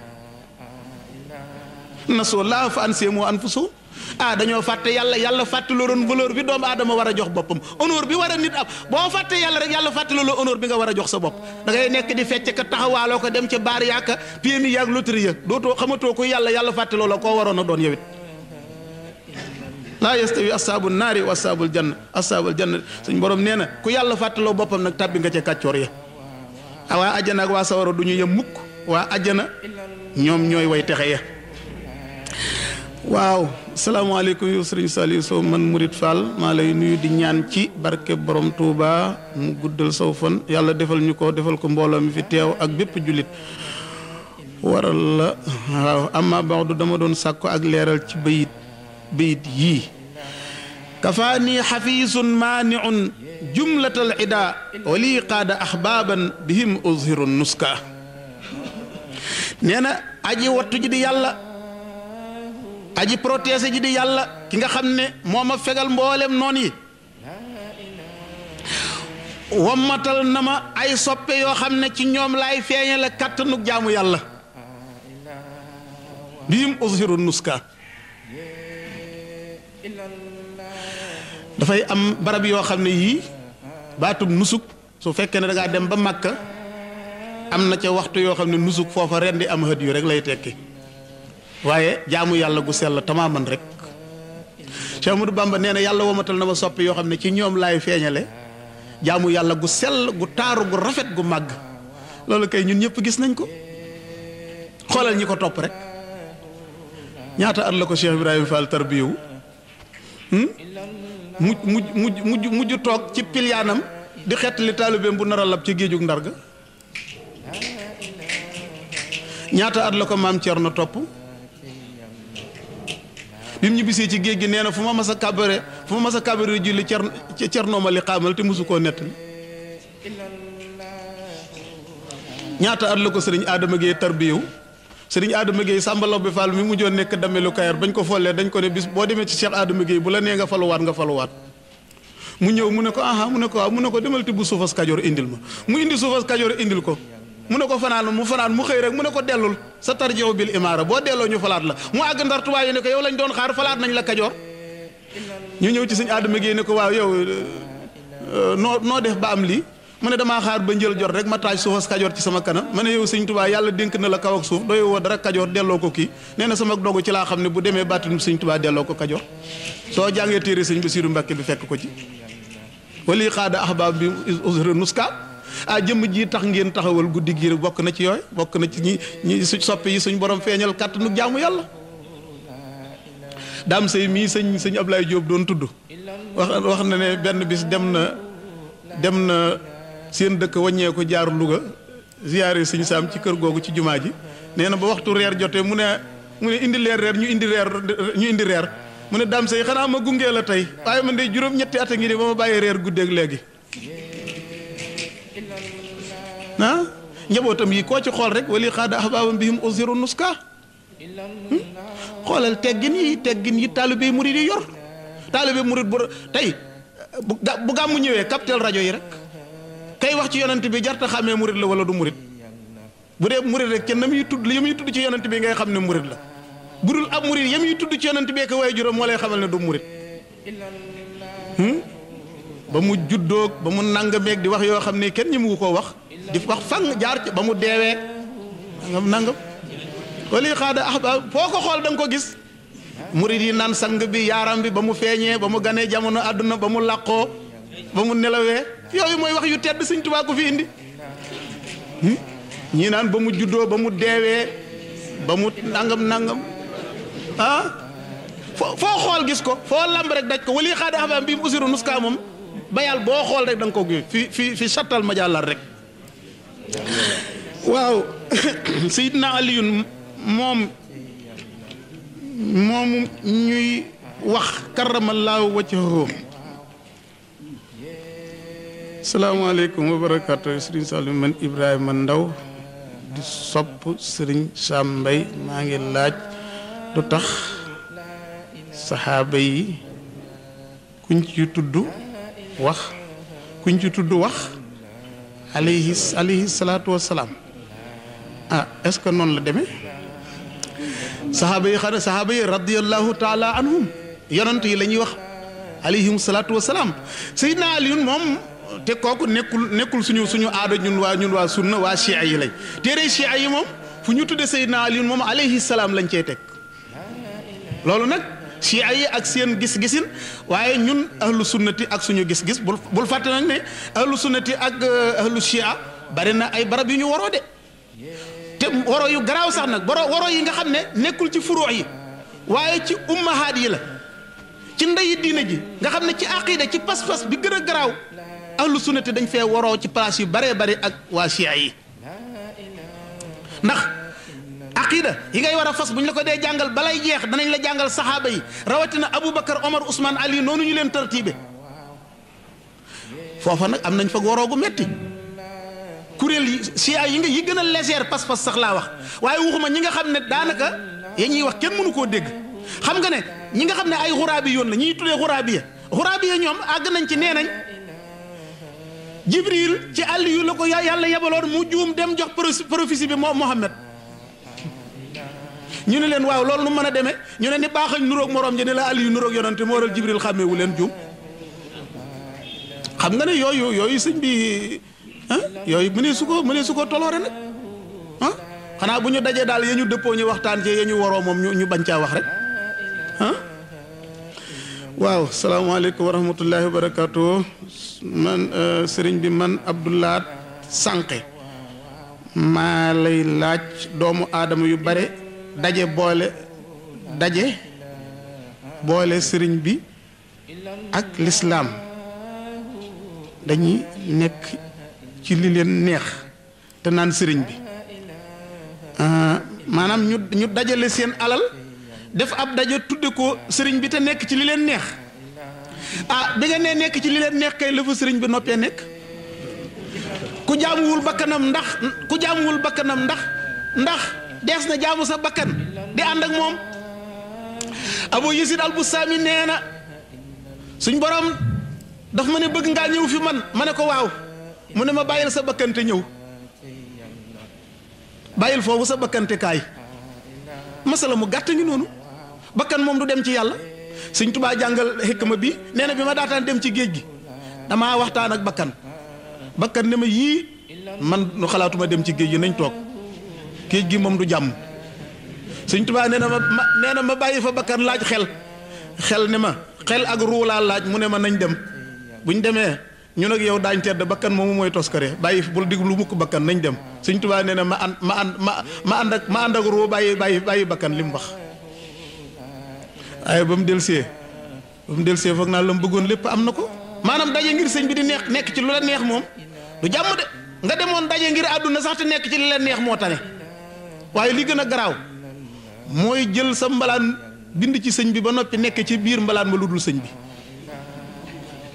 nasoo laa fa an seemoo an fu soo dañoo fàtte yàlla fàtte loo doon valeur bi doomu aadama war a jox boppam honneur bi war a nit am boo fàtte yàlla rek yàlla fàtte loolu honneur bi nga war a jox sa bopp da ngay nekk di fecc ka taxawaaloo ko dem ca baar yaaka PMI yaag loterie ya dootoo xamatoo ko yàlla fàtte loola koo waroon a doon yowit laa yastawi ashaabul naari wa ashaabul janna suñ borom nee na ku yàlla fàttaloo boppam nag tàbbi nga ca kàccoor ya waa ajjana ak waa sawara du ñu yem mukk waa ajjana ñoom ñooy way texe ya waaw salaamaaleykum yow sëriñ Saliou Sow man Murid Fall maa lay nuyu di ñaan ci barke borom Touba mu guddal saw fan yàlla defal ñu ko defal ko mbooloo mi fi teew ak bépp jullit waral la waaw amma ba'du dama doon sàkko ak leeral ci bayit yii kafaani xafiisun maaniun jumlatal ida wali qaada ahbaaban bihim uzhiru nuska nee na aji wattu ji di yàlla aji protéger ji di yàlla ki nga xam ne moo ma fegal mboolem noon yi wammatal na ma ay soppe yoo xam ne ci ñoom laay feeñale kàttanug jaamu yàlla bihim uzhiru nuska dafay am barab yoo xam ne yii baatum nusuk su fekkee ne da ngaa dem ba Makka am na ca waxtu yoo xam ne nusuk foofa ren di am hët yu rek lay tekki waaye jaamu yàlla gu sell tamaaman rek Cheikh Ahmadou Bamba nee na yàlla womatal na ma soppi yoo xam ne ci ñoom laay feeñale jaamu yàlla gu sell gu taaru gu rafet gu màgg loolu kay ñun ñëpp gis nañ ko xoolal ñi ko topp rek ñaata at la ko Cheikh Ibrahima Fall tarbiyewu mujj toog ci pilyaanam di xettali taalibeem bu nar a lab ci géejug Ndar ga ñaata at la ko maam Cerno topp bi mu ñibbisee ci géej gi nee na fu ma mas a kabare julli Cerno ma li xaamal te mosu koo nett ñaata at la ko sëriñ Adama Gueye tarbiyewu sëriñ Adama Gueye Samba Laobé Fall mi mujjoon nekk damelu Kayar bañ ko follee dañ ko ne bis boo demee ci Cheikh Adama Gueye bu la nee nga faluwaat mu ñëw mu ne ko aha mu ne ko waaw mu ne ko demal tibb suufas Kajoor indil ma mu indi suufas Kajoor indil ko mu ne ko fanaan mu xëy rek mu ne ko dellul sa tarjeew bil imaara boo delloo ñu falaat la mu àgg Ndar tubaab yi ne ko yow lañ doon xaar falaat nañ la Kajoor ñu ñëw ci sëñ Adama Gueye ne ko waaw yow noo def ba am lii mu ne damaa xaar ba njël jot rek ma taaj suufas Kajoor ci sama kanam ma ne yow sëñ Tuubaa yàlla dénk na la kaw ak suuf doy woo dara Kajoor delloo ko kii nee na sama dogu ci laa xam ne bu demee bàttinu sëñ Tuubaa delloo ko Kajoor soo jàngee téere sëñ Basiiru Mbàkke bi fekk ko ci wali xaada ahbaab bi uzhiru nuska jëmm ji tax ngeen taxawal guddi gi bokk na ci yooyu bokk na ci ñi su soppe yi suñ borom feeñal kàttanu jaamu yàlla daam sëy mii sëñ Ablaye Diop doon tudd wax na ne benn bis dem na seen dëkk wàññeeku jaar Louga ziyaare sëñ Saam ci kër googu ci jumaa ji nee na ba waxtu reer jotee mu ne indi leer reer ñu indi reer mu ne daam sëy xanaa ma gungee la tey waaye man de juróom-ñetti at a ngi de ba ma bàyyi reer guddeeg léegi njabootam yi koo ci xool rek wali xaada ahbaabam bihim uzhiru nuska xoolal teggin yi taalibe murid yi yor taalibe murid bu tey bu gàmmu ñëwee captel rajo yi rek kay wax ci yonent bi jarta xamee murid la wala du murid bu dee murid rek kenn na muy tudd ya muy tudd ci yonent bi ngay xam ne murid la bu dul ab murid ya muy tudd ci yonent bi ko waaye juróom moo lay xamal ne du murid ba mu juddoog ba mu nangameeg di wax yoo xam ne kenn ñi mu ko wax di wax fang jaar ci ba mu deewee nangam wali xaada ahbaab foo ko xool da nga ko gis murid yi naan sang bi yaaram bi ba mu feeñee ba mu ganee jamono àdduna ba mu làqoo ba mu nelawee yooyu mooy wax yu tedd Sëñ Tuubaa ko fi indi ñii naan ba mu juddoo ba mu deewee ba mu nangam foo xool gis ko foo lamb rek daj ko wali xaada ahbaab bi mu usiru nuska moom bayal boo xool rek da nga ko gis fi sattal ma jàllar rek waaw Seydina Aliyun moom ñuy wax karamallaahu wajhahu salaamaaleykum wa barakaatu Sëriñ Saliou man Ibrahima Ndaw di sopp Sëriñ Sam Mbay maa ngi laaj lu tax saxaaba yi kuñ ci tudd wax alayhi salaatu wassalaam est-ce que noonu la demee sahaaba yi radiyallahu taala anhum yonent yi la ñuy wax alayhim salaatu wasalaam. Seydina Aliyun moom te kooku nekkul suñu aada ñun waa sunna waa chia yi lañ téere chia yi moom fu ñu tudde Seydina Aliyun moom alayhi salaam lañ cey teg loolu nag chia yi ak seen gis-gisin waaye ñun ahlu sunnati ak suñu gis-gis bul fàtte nag ne ahlu sunnati ak ahlu chia bari na ay barab yu ñu waroo de te waro yu garaaw sax nag waro yi nga xam ne nekkul ci furuu yi waaye ci ummahaat yi la ci ndeyi diina ji nga xam ne ci aqida ci pas-pas bi gën a garaaw ahlu sunnati dañ fee waroo ci place yu baree bari ak waa chia yi ndax aqida yi ngay war a fas bu ñu la ko dee jàngal balay jeex danañ la jàngal saxaaba yi rawatina Aboubacar Omar Ousmane Ali noonu ñu leen tartibe foofa nag am nañ fa waroo gu metti kuréel yi chia yi nga yi gën a légère pas-pas sax laa wax waaye waxuma ñi nga xam ne daanaka ya ñuy wax kenn mënu koo dégg xam nga ne ñi nga xam ne ay xuraabi yoon la ñi tuddee xuraabiya ñoom àgg nañ ci nee nañ Jibril ci àll yu la ko yàlla yebaloon mu juum dem jox prophétie bi Muhammad ñu ne leen waaw loolu nu mën a demee ñu ne ni baaxañ nuroog moroom ji ne la àll yu nuroog yonante moo waral Jibril xàmmeewu leen juum xam nga ne yooyu sëñ bi yooyu mënee su ko toloore nag xanaa bu ñu dajee daal ya ñu dëppoo ñu waxtaan ci ya ñu waroo moom ñu bañ caa wax rek waaw salaamaaleykum wa rahmatullahi wa barakaatu man sëriñ bi man Abdoulaat Sànqe maa lay laaj doomu aadama yu bare daje boole sëriñ bi ak lislaam dañuy nekk ci li leen neex te naan sëriñ bi maanaam ñu dajale seen alal def ab daje tudde ko sëriñ bi te nekk ci li leen neex bi nga nee nekk ci li leen neex kay la fa sëriñ bi noppee nekk ku jaamuwul bakkanam ndax dees na jaamu sa bakkan di ànd ak moom Abu Yazid al Bustami nee na suñ borom daf ma ne bëgg ngaa ñëw fi man ma ne ko waaw mu ne ma bàyyil sa bakkante ñëw bàyyil foofu sa bakkante kaay masala mu gàtt ngi noonu bakkan moom du dem ci yàlla Sëñ Tuubaa jàngal xikma bi nee na bi ma daataan dem ci géej gi damaa waxtaan ak bakkan ne ma yii man nu xalaatuma dem ci géej gi nañ toog géej gi moom du jàmm Sëñ Tuubaa nee na ma bàyyi fa bakkan laaj xel ne ma xel ak ruulaa laaj mu ne ma nañ dem buñ demee ñun ak yow daañ tedd bakkan moomu mooy toskare bàyyi bul diglu mukk bakkan nañ dem Sëñ Tuubaa nee na ma ànd ak ruu bàyyi bakkan li mu wax waaye ba mu delsee foog naa la mu bëggoon lépp am na ko maanaam daje ngir sëñ bi di nekk ci lu la neex moom du jàmm de nga demoon daje ngir àdduna sax te nekk ci li la neex moo tane waaye li gën a garaaw mooy jël sa mbalaan bind ci sëñ bi ba noppi nekk ci biir mbalaan ma lu dul sëñ bi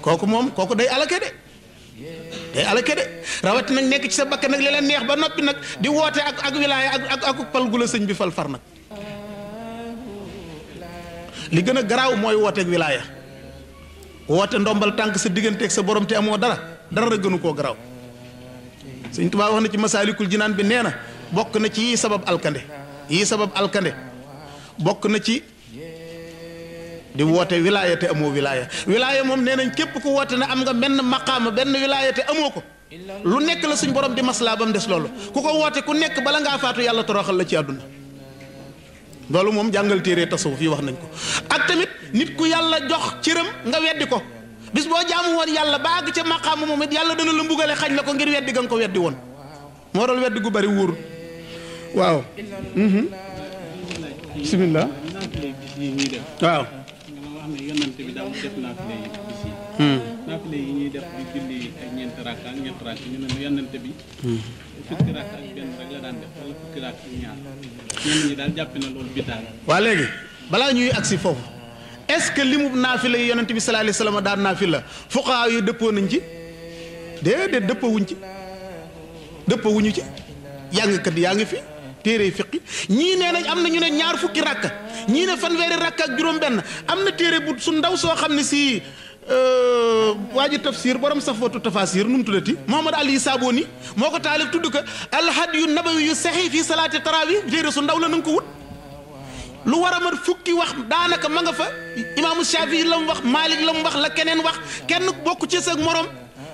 kooku day alake de rawati nag nekk ci sa bakkan nag li la neex ba noppi nag di woote ak wilaaya ak pal gu la sëñ bi fal far nag li gën a garaaw mooy wooteeg wilaaya woote ndombal tànk sa digganteeg sa borom te amoo dara la gënu koo garaaw Sëñ Tuubaa wax na ci Masaalikul Jinaan bi nee na bokk na ci yii sabab alkande bokk na ci di woote wilaaya te amoo wilaaya moom nee nañ képp ku woote ne am nga benn maqaama benn wilaaya te amoo ko lu nekk la suñ borom di maslaa ba mu des loolu ku ko woote ku nekk bala ngaa faatu yàlla toroxal la ci àdduna loolu moom jàngal téere tasawuf yi wax nañ ko ak tamit nit ku yàlla jox cëram nga weddi ko bis boo jaamu woon yàlla ba àgg ca maqaama moom it yàlla dana la mbugale xañ la ko ngir weddi ga nga ko weddi woon moo doon weddi gu bari wóorul waaw bismillah waaw naafile yi ñuy def di julli ay ñeenti rakka ak ñetti rakka ñu ne yonante bi fukki rakka ak benn rek la daan def wala fukki rakka ak ñaar ñenn ñi daal jàpp na loolu biddaa la. waa léegi balaa ñuy agsi foofu est-ce que li mu naafile yi yonante bi sallallahu alayhi wasallam daan naafila fuqahaa yi dëppoo nañ ci déedéet dëppoowuñ ci jàngkat yaa ngi fi téere fiqi ñii nee nañ am na ñu ne ñaar fukki rakka ñii ne fanweeri rakka ak juróom-benn am na téere bu su ndaw soo xam ne si waa ji tafsir borom safwatu tafasir nu mu tuddati Muhammad Ali Saboni moo ko taalif tudd ko alhadyu nabawi yu saxi fii salaati tarawih téere su ndaw la na nga ko wut lu war a mat fukki wax daanaka ma nga fa imaamu Shafii la mu wax Malik la mu wax la keneen wax kenn bokk ci sa morom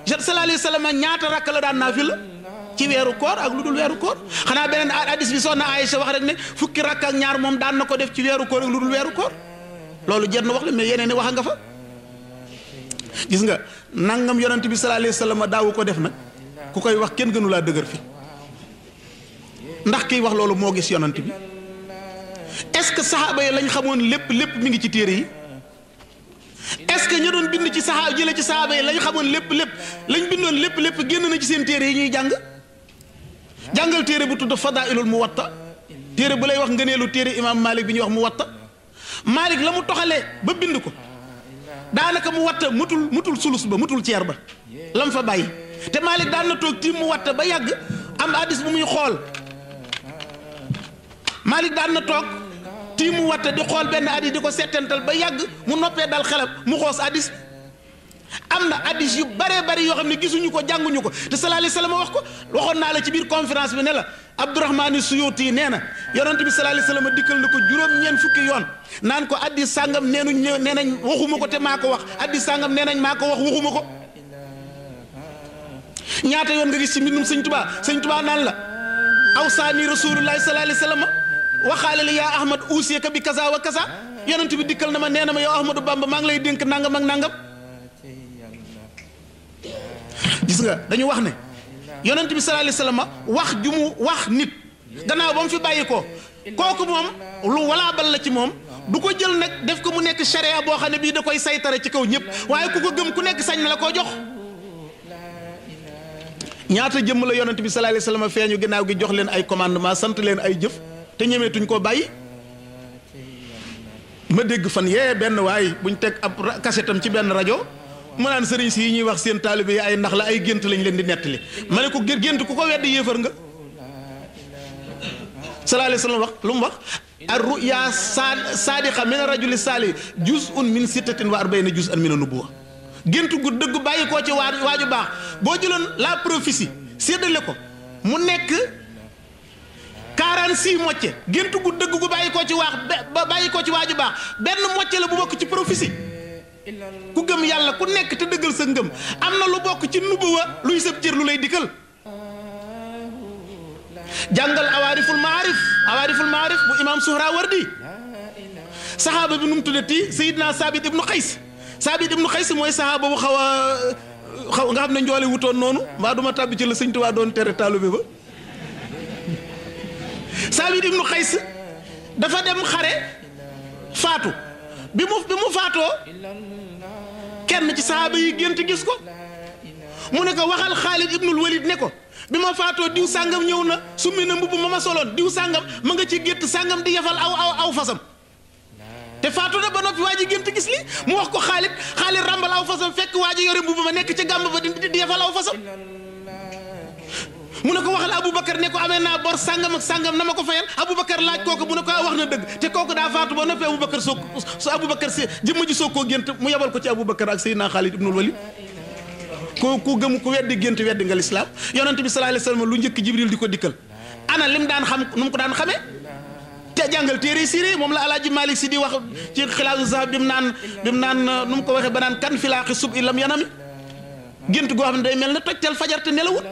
sallallahu alayhi wa sallam ñaata rakk la daan naafila ci weeru koor ak lu dul weeru koor xanaa beneen hadis bi soxna Aïcha wax rek ne fukki rakk ak ñaar moom daan na ko def ci weeru koor ak lu dul weeru koor loolu jar na wax la mais yeneen i wax nga fa gis nga nangam yonent bi sallallahu alayhi wa sallam daawu ko def nag ku koy wax kenn gënu laa dëgër fi ndax kiy wax loolu moo gis yonent bi est-ce que saxaaba yi lañ xamoon lépp mi ngi ci téere yi est-ce que ñu doon bind ci saxaaba jële ci saxaaba yi lañ xamoon lépp lañ bindoon lépp génn na ci seen téere yi ñuy jàngal téere bu tudd Fadailul Muwatta téere bu lay wax ngëneelu téere imam Malik bi ñuy wax Muwatta Malik la mu toxalee ba bind ko daanaka Muwatta mutul sulus ba mutul ceer ba lam fa bàyyi te Malik daan na toog tiim Muwatta ba yàgg am hadis bu muy xool Malik daan na toog tiim Muwatta di xool benn hadis di ko settantal ba yàgg mu noppee dal xelam mu xoos hadis am na hadis yu baree bari yoo xam ne gisuñu ko jànguñu ko te sallallahu alayhi wa sallam wax ko waxoon naa la ci biir conférence bi ne la Abdourahmane Suyuti nee na yonent bi sallallahu alayhi wa sallam dikkal na ko juróom-ñeent fukki yoon naan ko hadis sàngam nee nañ waxuma ko te maa ko wax hadis sàngam nee nañ maa ko wax waxuma ko ñaata yoon nga gis ci mbindum sëñ Tuubaa naan la awsaani rasulullahi sallallahu alayhi wa sallam waxaale li yaa Ahmad uusiyaka bi kaza wa kaza yonent bi dikkal na ma nee na ma yow Ahmadou Bamba maa ngi lay dénk nangam ak nangam gis nga dañu wax ne yonent bi sallallahu alayhi wasallam wax ju mu wax nit gannaaw ba mu fi bàyyi ko kooku moom lu walaabal la ci moom du ko jël nag def ko mu nekk charia boo xam ne bii da koy saytare ci kaw ñëpp waaye ku ko gëm ku nekk sañ na la koo jox ñaata jëmm la yonent bi sallallahu alayhi wasallam feeñu ginnaaw gi jox leen ay commandement sant leen ay jëf te ñemeetuñ koo bàyyi ma dégg fan yee benn waay buñ teg ab kasetam ci benn rajo mu naan sëriñ si yi ñuy wax seen taalibe yi ay ndax la ay gént lañ leen di nettali ma ne ko gént ku ko weddi yéefar nga sallallahu alayhi wasallam wax lu mu wax ar ruya sadiqa min rajuli salih juz'un min 46 juz'an min an-nubuwwa gént gu dëgg bàyyi koo ci waaju baax boo jëloon la prophétie séddale ko mu nekk 46 mocce gént gu dëgg gu bàyyi koo ci waaju baax benn mocce la bu bokk ci prophétie ku gëm yàlla ku nekk te dëggal sa ngëm am na lu bokk ci nubuwa luy sëb cër lu lay dikkal jàngal awaariful maarif bu imam Suhrawardi saxaaba bi nu mu tuddati Seydina Saabit ibnu Xays mooy saxaaba bu xaw nga xam ne njoole wutoon noonu mbaa duma tàbbi ci la sëñ Tuubaa doon tere taalibe ba Saabit ibnu Xays dafa dem xare faatu bi mu faatoo kenn ci saxaaba yi gént gis ko mu ne ko waxal Xaalid ibnul Walid ne ko bi ma faatoo diw sàngam ñëw na summi na mbubb ma soloon diw sàngam ma nga ci gétt sàngam di yafal aw fasam te faatu na ba noppi waa ji gént gis li mu wax ko Xaalid ràmbal aw fasam fekk waa ji yore mbubb ma nekk ca gàmb ba di yafal aw fasam mu ne ko waxal Aboubacar ne ko amee naa bor sàngam ak sàngam na ma ko fayal Aboubacar laaj kooku mu ne ko wax na dëgg te kooku daa faatu ba noppi Aboubacar si jëmm ji soog koo gént mu yebal ko ci Aboubacar ak Seydina Xaalid ibnul Walid ku gëm ku weddi gént weddi nga lislaam yonent bi sallallahu alayhi wasallam lu njëkk Jibril di ko dikkal ana lim daan xam nu mu ko daan xamee te jàngal téere siire moom la Alaaji Malik Si di wax ci Xilaasu Zahab bi mu naan nu mu ko waxee ba naan kan filaaxi sub ilam yanami gént goo xam ne day mel ne tojtal fajar te nelawut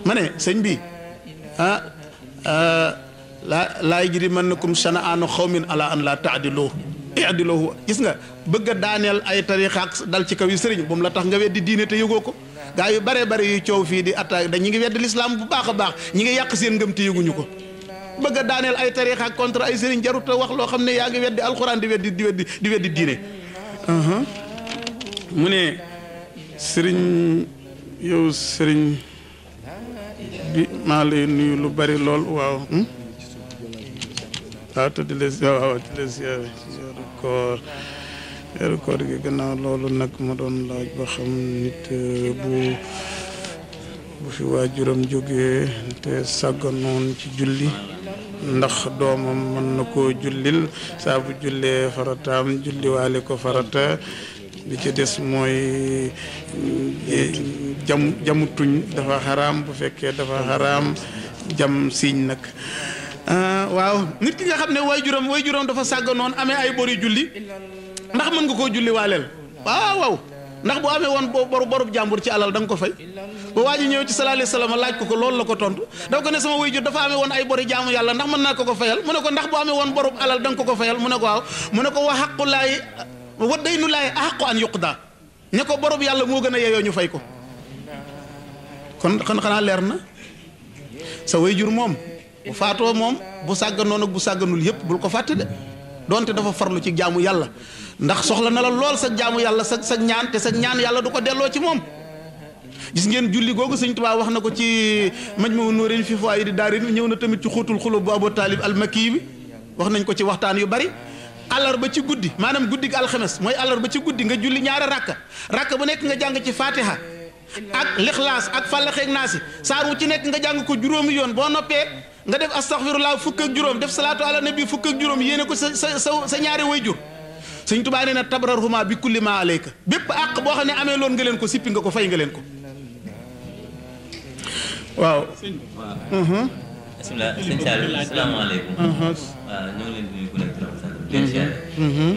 ma ne sëñ bi laa yajrimannakum shana'aanu xawmin ala an laa ta'dilu i'dilu gis nga bëgg a daaneel ay tarixa ak dal ci kaw yi sëriñ moom la tax nga weddi diine te yëgoo ko gaa yu bare bare yu coow fii di attaque dañ ñi ngi weddi lislaam bu baax a baax ñi ngi yàq seen ngëm te yëguñu ko bëgg a daaneel ay tarixa ak contre ay sëriñ jarut a wax loo xam ne yaa ngi weddi alxuraan di weddi diine mu ne sëriñ yow sëriñ bi maa lay nuyu lu bari lool waaw te di les weeru koor gi gannaaw loolu nag ma doon laaj ba xam nit bu fi waajuram jógee te sàgganoon ci julli ndax doomam mën na koo jullil saa bu jullee farataam julliwaale ko farata li ci des mooy jamu tuñ dafa xaraam bu fekkee dafa xaraam jam siiñ nag waaw nit ki nga xam ne waajuram dafa sàgganoon amee ay bori julli ndax mën nga koo julli waaleel waaw ndax bu amee woon borub jàmbur ci alal da nga ko fay ba waa ji ñëw ci sallallahu alayhi wasallam laaj ko loolu la ko tontu dafa ko ne sama waajur dafa amee woon ay bori jaamu yàlla ndax mën naa ko fayal mu ne ko ndax bu amee woon borub alal da nga ko fayal mu ne ko waaw mu ne ko wa haqqulaahi wa daynullaahi ahaqqu an yuqdaa ne ko borub yàlla moo gën a yeyoo ñu fay ko kon xanaa leer na sa waajur moom bu faatoo moom bu sàgganoon ak bu sàgganul yëpp bul ko fàtte de donte dafa farlu ci jaamu yàlla ndax soxla na la lool sa jaamu yàlla sa ñaan te sa ñaan yàlla du ko delloo ci moom gis ngeen julli googu Sëñ Tuubaa wax na ko ci Majmahun Nurayni fi Fawaa'idi Daarayni ñëw na tamit ci Xuutul Xuluub bu Abu Taalib al-Makki bi wax nañ ko ci waxtaan yu bari àllarba ci guddi maanaam guddi gi alxames mooy àllarba ci guddi nga julli ñaari rakka bu nekk nga jàng ci Fatiha ak Lixlaas ak Falaq ak Naas saar wu ci nekk nga jàng ko juróomi yoon boo noppee nga def astaghfirullah fukk ak juróom def salaatu ala nabi fukk ak juróom yéene ko sa ñaari wayjur Sëñ Tuubaa nee na tabrarhuma bi kulli ma alayka bépp àq boo xam ne amee loon nga leen ko sippi nga ko fay nga leen ko waaw. bisimilah sëñ Saliou asalaamaaleykum. waaw ñoo ngi leen di nuyu ku nekk trop sax di leen siyaare.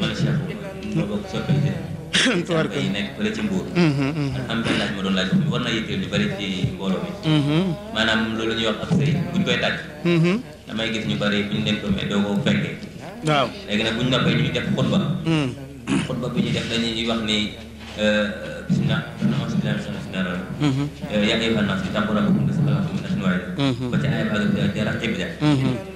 man Cheikh ñoo bokk soppante. tubaarkalla yi nekk fële ci Mbour. am benn laaj ma doon laaj war na yitteel ñu bari ci mbooloo mi. maanaam loolu ñuy wax ab sëy buñ koy tàgg. damay gis ñu bari buñ nekk mais doo ko fekkee. waaw léegi nag buñ noppee ñu def xutba. xutba bi ñu def dañuy wax ni bisimilah yaa ngi fan si tàmbali ko nga sama ba ci ay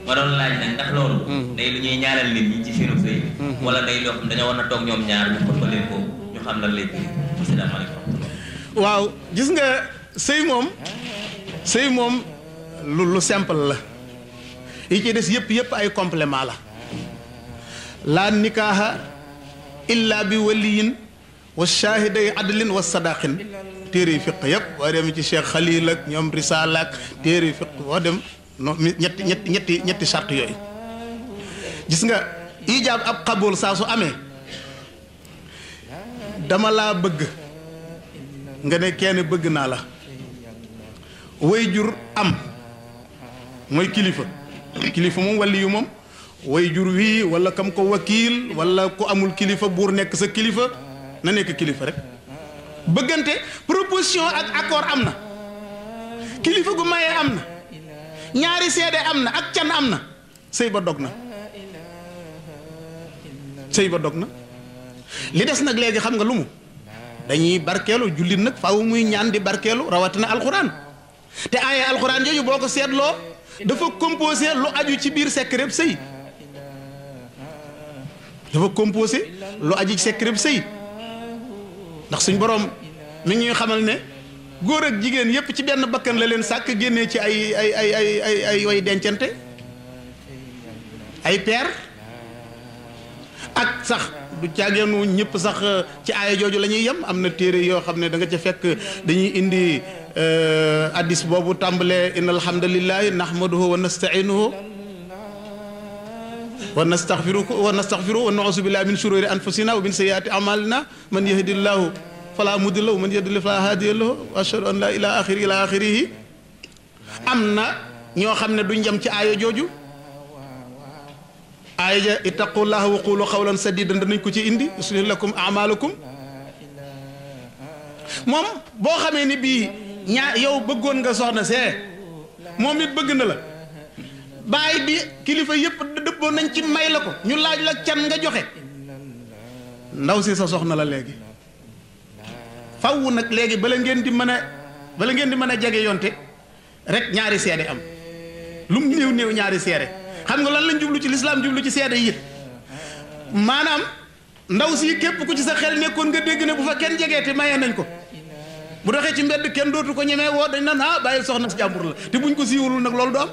ma doon laaj nag ndax loolu day lu ñuy ñaanal nit ñi ci seenu sëy wala day loo xam dañoo war na toog ñoom ñaar ñu xutba leen ko ñu xam lan léegi asalaamaaleykum. waaw gis nga sëy moom lu simple la yi ci des yëpp ay complément la nikaaha illa bi waliyin wa shaahiday adlin wa sadaqin téere yi fiq yëpp boo dem ci Cheikh Khalil ak ñoom Risaala ak téere yi fiq boo dem ñetti charte yooyu gis nga ijaab ab xabool saa su amee dama laa bëgg nga ne kenn bëgg naa la way jur am mooy kilifa moom wali yu moom way jur wii wala kam ko wakiil wala ku amul kilifa buur nekk sa kilifa na nekk kilifa rek bëggante proposition ak accord am na kilifa gu mayee am na ñaari seede am na ak can am na sëy ba dog na li des nag léegi xam nga lu mu dañuy barkeelu jullit nag faaw muy ñaan di barkeelu rawatina alxuraan te aaye alxuraan jooju boo ko seetloo dafa composé lu aju ci biir secret sëy sëy ndax suñ borom mi ñuy xamal ne góor ak jigéen yépp ci benn bakkan la leen sàkk génnee ci ay way dencante ay peer ak sax du caageenu ñëpp sax ci aaya jooju la ñuy yem am na téere yoo xam ne da nga ca fekk dañuy indi addis boobu tàmbalee inna alhamdulillahi nahmaduhu wa nasta'inuhu wa nastaghfiruhu wa na'uuzu billahi min shururi anfusina wa min sayyiati a'malina man yahdillahu fala mudilla lahu wa man yudlil fala hadiya lahu wa ashhadu an la ilaha illa akhirih am na ñoo xam ne duñ jëm ci aaya jooju aaya ja ittaqullaha wa qulu qawlan sadidan danañ ko ci indi yuslih lakum a'malakum moom boo xamee ni bii yow bëggoon nga soxna see moom it bëgg na la baay bi kilifa yëpp dëppoo nañ ci may la ko ñu laaj la can nga joxe ndaw si sa soxna la léegi faw nag léegi bala ngeen di mën a jege yonte rek ñaari seede am lu mu néew ñaari seede xam nga lan lañ jublu ci lislaam jublu ci seede yi maanaam ndaw si képp ku ci sa xel nekkoon nga dégg ne bu fa kenn jegeete mayee nañ ko bu doxee ci mbedd kenn dootu ko ñemee woo dañ naan bàyyil soxna si jàmbur la te buñ ko siiwalul nag loolu du am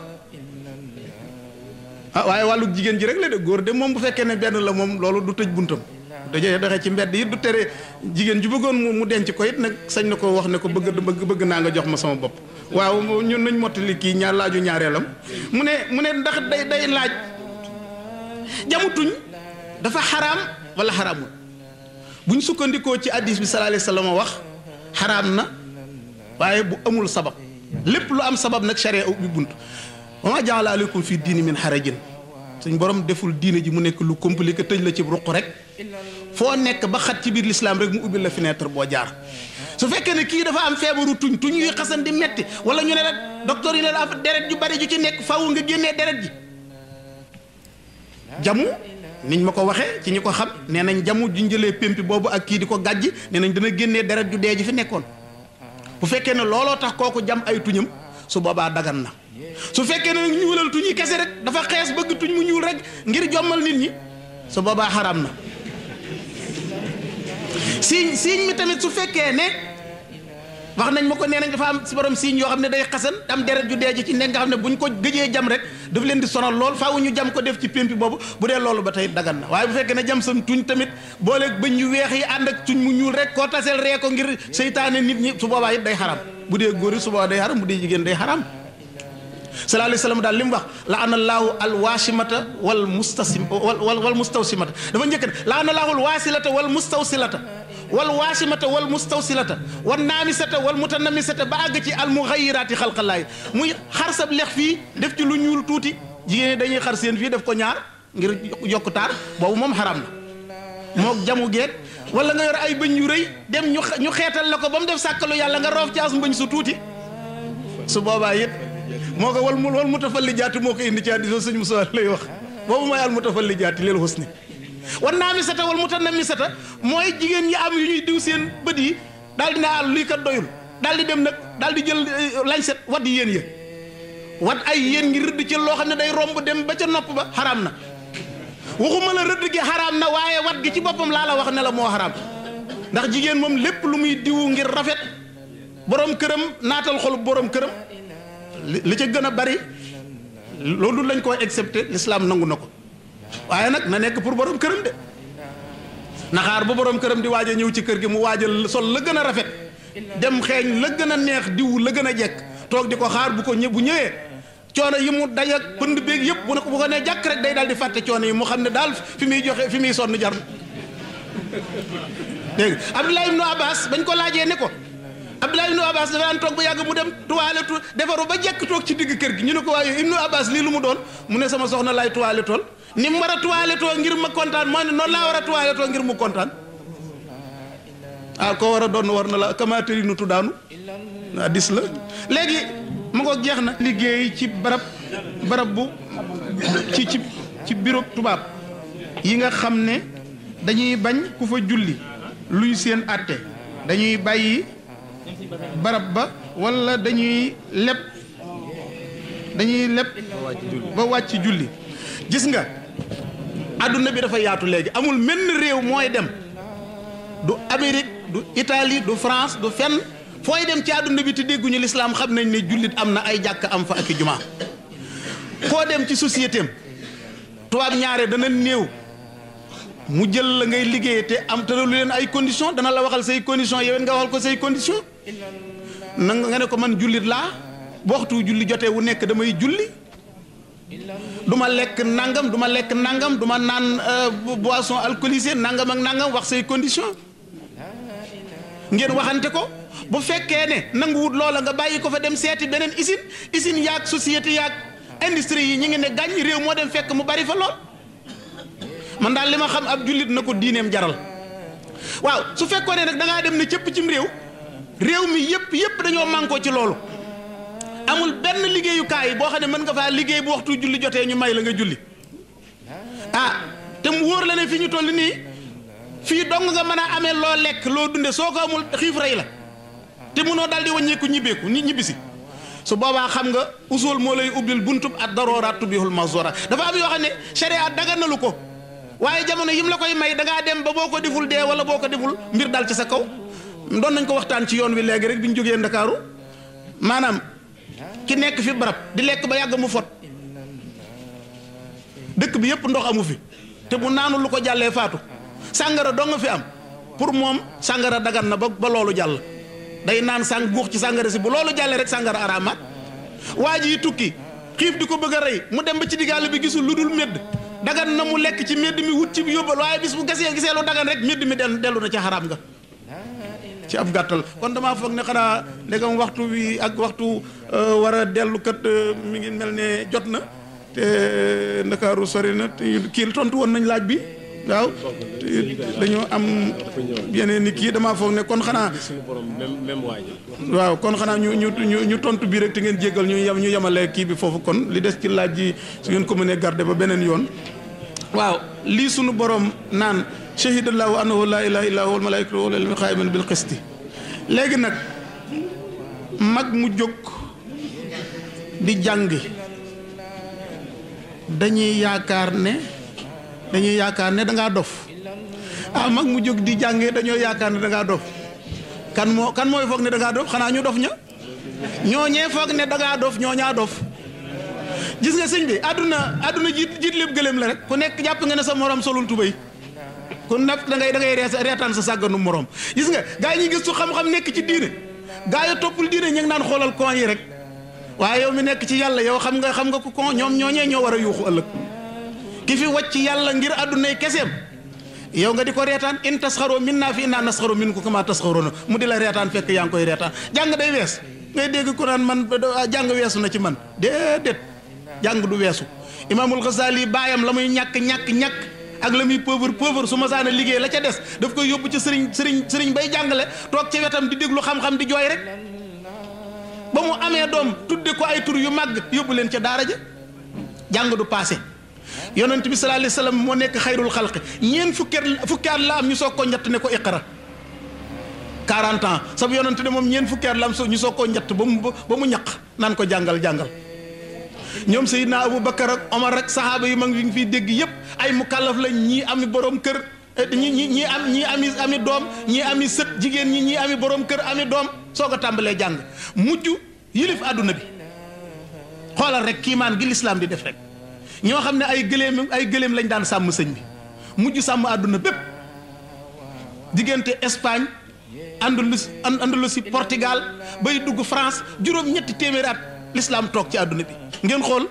waaye wàllu jigéen ji rek la de góor de moom bu fekkee ne benn la moom loolu du tëj buntam dajee doxee ci mbedd yi du tere jigéen ju bëggoon mu denc ko it nag sañ na ko wax ne ko bëgg naa nga jox ma sama bopp waaw ñun nañ mottali kii laaju ñaareelam mu ne ndax day laaj jamutuñ dafa xaraam wala xaraamul buñ sukkandikoo ci hadiis bi sallallahu alayhi wasallam wax xaraam na waaye bu amul sabab lépp lu am sabab nag sharia ubbi bunt wa maa ja'ala alaykum fi diini min harajin suñ borom deful diine ji mu nekk lu compliqué tëj la ci ruq rek foo nekk ba xat ci biir l'islam rek mu ubbil la fenêtre boo jaar su fekkee ne kii dafa am feebaru tuñ yuy xasan di metti wala ñu ne la docteur yi ne la deret ju bari ju ci nekk faaw nga génnee deret ji jamu niñ ma ko waxee ci ñi ko xam nee nañ jamu juñ jëlee pémpi boobu ak kii di ko gàjji nee nañ dana génnee deret ju dee ji fi nekkoon bu fekkee ne looloo tax kooku jam ay tuñam su boobaa dagan na su fekkee ne ñuulal tuñ yi kese rek dafa xees bëgg tuñ mu ñuul rek ngir jommal nit ñi su boobaa xaraam na siiñ mi tamit su fekkee ne wax nañ ma ko nee nañ dafa am si borom siiñ yoo xam ne day xasan am deret ju dee ji ci nekk nga xam ne buñ ko gëjee jam rek daf leen di sonal lool faaw ñu jam ko def ci pémpi boobu bu dee loolu ba tey dagan na waaye bu fekkee ne jam sam tuñ tamit booleeg bëñ yu weex yi ànd ak tuñ mu ñuul rek koo taseel ree ko ngir seytaane nit ñi su boobaa it day xaram bu dee góor yi su boobaa day xaram bu dee jigéen day xaram sallallahu alayhi wa sallam daal li mu wax laana laahu alwaashimata wal mustawsimata dafa njëkk ne laana laahu alwaasilata wal mustawsilata wal waasimata wal mustawsilata wal naamisata wal mutanamisata ba àgg ci al muxayiraati xalqalaay muy xar sab lex fii def ci lu ñuul tuuti jigéen ñi dañuy xar seen fii def ko ñaar ngir yokk taar boobu moom xaram na moog jamu geet wala nga yor ay bëñ yu rëy dem ñu xeetal la ko ba mu def sàkkalu yàlla nga roof ci as mbëñ su tuuti su boobaa it moo ko wal mutafallijaati moo ko indi ci hadiis sëñ Musaa lay wax boobu mooy al mutafallijaati lil husni wan naamisata wal mutanamisata mooy jigéen ñi am yu ñuy diw seen bët yi daal di naa lii kat doyul daal di dem nag daal di jël lañset wat yéen ya wat ay yéen ngi rëdd ci loo xam ne day romb dem ba ca nopp ba xaraam na waxuma la rëdd gi xaraam na waaye wat gi ci boppam laa la wax ne la moo xaraam ndax jigéen moom lépp lu muy diwu ngir rafet borom këram naatal xolu borom këram li ca gën a bari loolu lañ koo accepté l'islam nangu na ko waaye nag na nekk pour borom këram de naxaar ba borom këram di waaj a ñëw ci kër gi mu waajal sol la gën a rafet dem xeeñ la gën a neex diw la gën a jekk toog di ko xaar bu ñëwee coono yi mu daj ak pënd beeg yëpp bu ko nee jàkk rek day daal di fàtte coono yi mu xam ne daal fi muy sonn jar dégg Abdullah ibnu Abbas bañ ko laajee ne ko Abdullah ibnu Abbas dafa daan toog ba yàgg mu dem toilette defaru ba jekk toog ci digg kër gi ñu ne ko waaye ibnu Abbas lii lu mu doon mu ne sama soxna laay toilette tool ni mu war a toilette ngir ma kontaan moo ne noonu laa war a toilette ngir mu kontaan ko war a doon war na la kamaateri nu tuddaanu dis la léegi ma ko jeex na liggéey ci barab bu ci bureau tubaab yi nga xam ne dañuy bañ ku fa julli luy seen àtte dañuy bàyyi barab ba wala dañuy leb ba wàcc julli gis nga adduna bi dafa yaatu léegi amul menn réew mooy dem du Amérique du Italie du France du fenn fooy dem ci adduna bi te dégguñu lislaam xam nañ ne jullit am na ay jàkk am fa ak i jumaa foo dem ci société am tubaab ñaare dana néew mu jël la ngay liggéey te am te lu leen ay condition dana la waxal say condition yow nga waxal ko say condition nga ne ko man jullit laa bu waxtu julli jotee wu nekk damay julli du ma lekk nangam du ma lekk nangam du ma naan boisson alcoolisée nangam ak nangam wax say condition ngeen waxante ko bu fekkee ne nanguwut loola nga bàyyi ko fa dem seeti beneen usine yaag société yaag industrie yi ñu ngi ne gàññ réew moo dem fekk mu bari fa lool man daal li ma xam ab jullit na ko diineem jaral waaw su fekkoon ne nag da ngaa dem ne cëpp cim réew mi yëpp dañoo mànkoo ci loolu amul benn liggéeyukaay boo xam ne mën nga faa liggéey bu waxtu julli jotee ñu may la nga julli te mu wóor la ne fi ñu toll nii fii dong nga mën a amee loo lekk loo dunde soo ko amul xiif rey la te mënoo daal di wàññeeku ñibbisi su boobaa xam nga usul moo lay ubbil buntub ad daruraat tubihul mahzura dafa am yoo xam ne sharia daganalu ko waaye jamono yim la koy may da ngaa dem ba boo ko deful dee wala boo ko deful mbir dal ci sa kaw doon nañ ko waxtaan ci yoon wi léegi rek bi ñu jógee Ndakaaru maanaam ki nekk fi barab di lekk ba yàgg mu fot dëkk bi yëpp ndox amu fi te bu naanu lu ko jàllee faatu sàngara doo nga fi am pour moom sàngara dagan na ba loolu jàll day naan guux ci sàngara si bu loolu jàllee rek sàngara araamaat waa ji tukki xiif di ko bëgg a rey mu dem ba ci diggaale bi gisul lu dul médd dagan na mu lekk ci médd mi wut ci yóbbal waaye bis bu gisee lu dagan rek médd mi dellu na ci xaraam nga ci ab gàttal kon damaa foog ne xanaa ndegam waxtu wi ak waxtu war a dellu kat mi ngi mel ne jot na te Ndakaaru sori na te kii tontu woon nañ laaj bi waaw dañoo am yeneen ni kii damaa foog ne kon xanaa waaw kon xanaa ñu tontu bii rek te ngeen jéggal ñu yemale kii bi foofu kon li des ci laaj ji su ngeen ko mënee garder ba beneen yoon waaw lii sunu borom naan shahidallahu annahu la ilaha illa huwa al malaikatu wa ulul ilmi qaiman bil qisti léegi nag mag mu jóg di jàngi dañuy yaakaar ne dangaa dof mag mu jóg di jàngee dañoo yaakaar ne dangaa dof kan mooy foog ne dangaa dof xanaa ñu dof ña ñooñee foog ne dangaa dof ñooñaa dof gis nga sëñ bi àdduna jiit lépp gëléem la rek ku nekk jàpp nga ne sa morom solul tubéy ku nekk da ngay reetaan sa sàgganu morom gis nga gaa yi ñuy gëstu xam-xam nekk ci diine gaa yi toppul diine ñu ngi naan xoolal kon yi rek waaye yow mi nekk ci yàlla yow xam nga ku kon ñoom ñooñee ñoo war a yuuxu ëllëg ki fi wàcc yàlla ngir àddunay keseem yow nga di ko reetaan in tasxaroo min naa fi innaa nasxaroo min ku kama tasxaroona mu di la reetaan fekk yaa ngi koy reetaan jàng day wees ngay dégg ku naan man jàng weesu na ci man déedéet jàng du weesu imaamul Xasaali baayam la muy ñàkk ak la muy pauvre su ma saana liggéey la ca des daf koy yóbbu ci sëriñ bay jàngale toog ci wetam di déglu xam-xam di jooy rek ba mu amee doom tudde ko ay tur yu màgg yóbbu leen ca daara ja jàng du passé yonent bi sallallahu alayhi wasallam moo nekk xayrul xalqi ñeen fukki at la am ñu soog koo ñett ne ko iqra 40 ans sab yonent de moom ñeen fukki at la am ñu soog koo ñett ba mu ñaq naan ko jàngal ñoom Seydina Abu Bakar ak Omar ak sahaaba yi mag yi ngi fiy dégg yëpp ay mukallaf lañ ñii ami borom kër ñii ami doom ñii ami sët jigéen ñii ami borom kër ami doom soog a tàmbalee jàng mujj yilif àdduna bi xoolal rek kiimaan gi lislaam di def rek ñoo xam ne ay gëléem lañ daan sàmm sëñ bi mujj sàmm àdduna bépp diggante Espagne Andalousie Portugal bay dugg France juróom-ñetti téeméeri at l'islam toog ci àdduna bi ngeen xool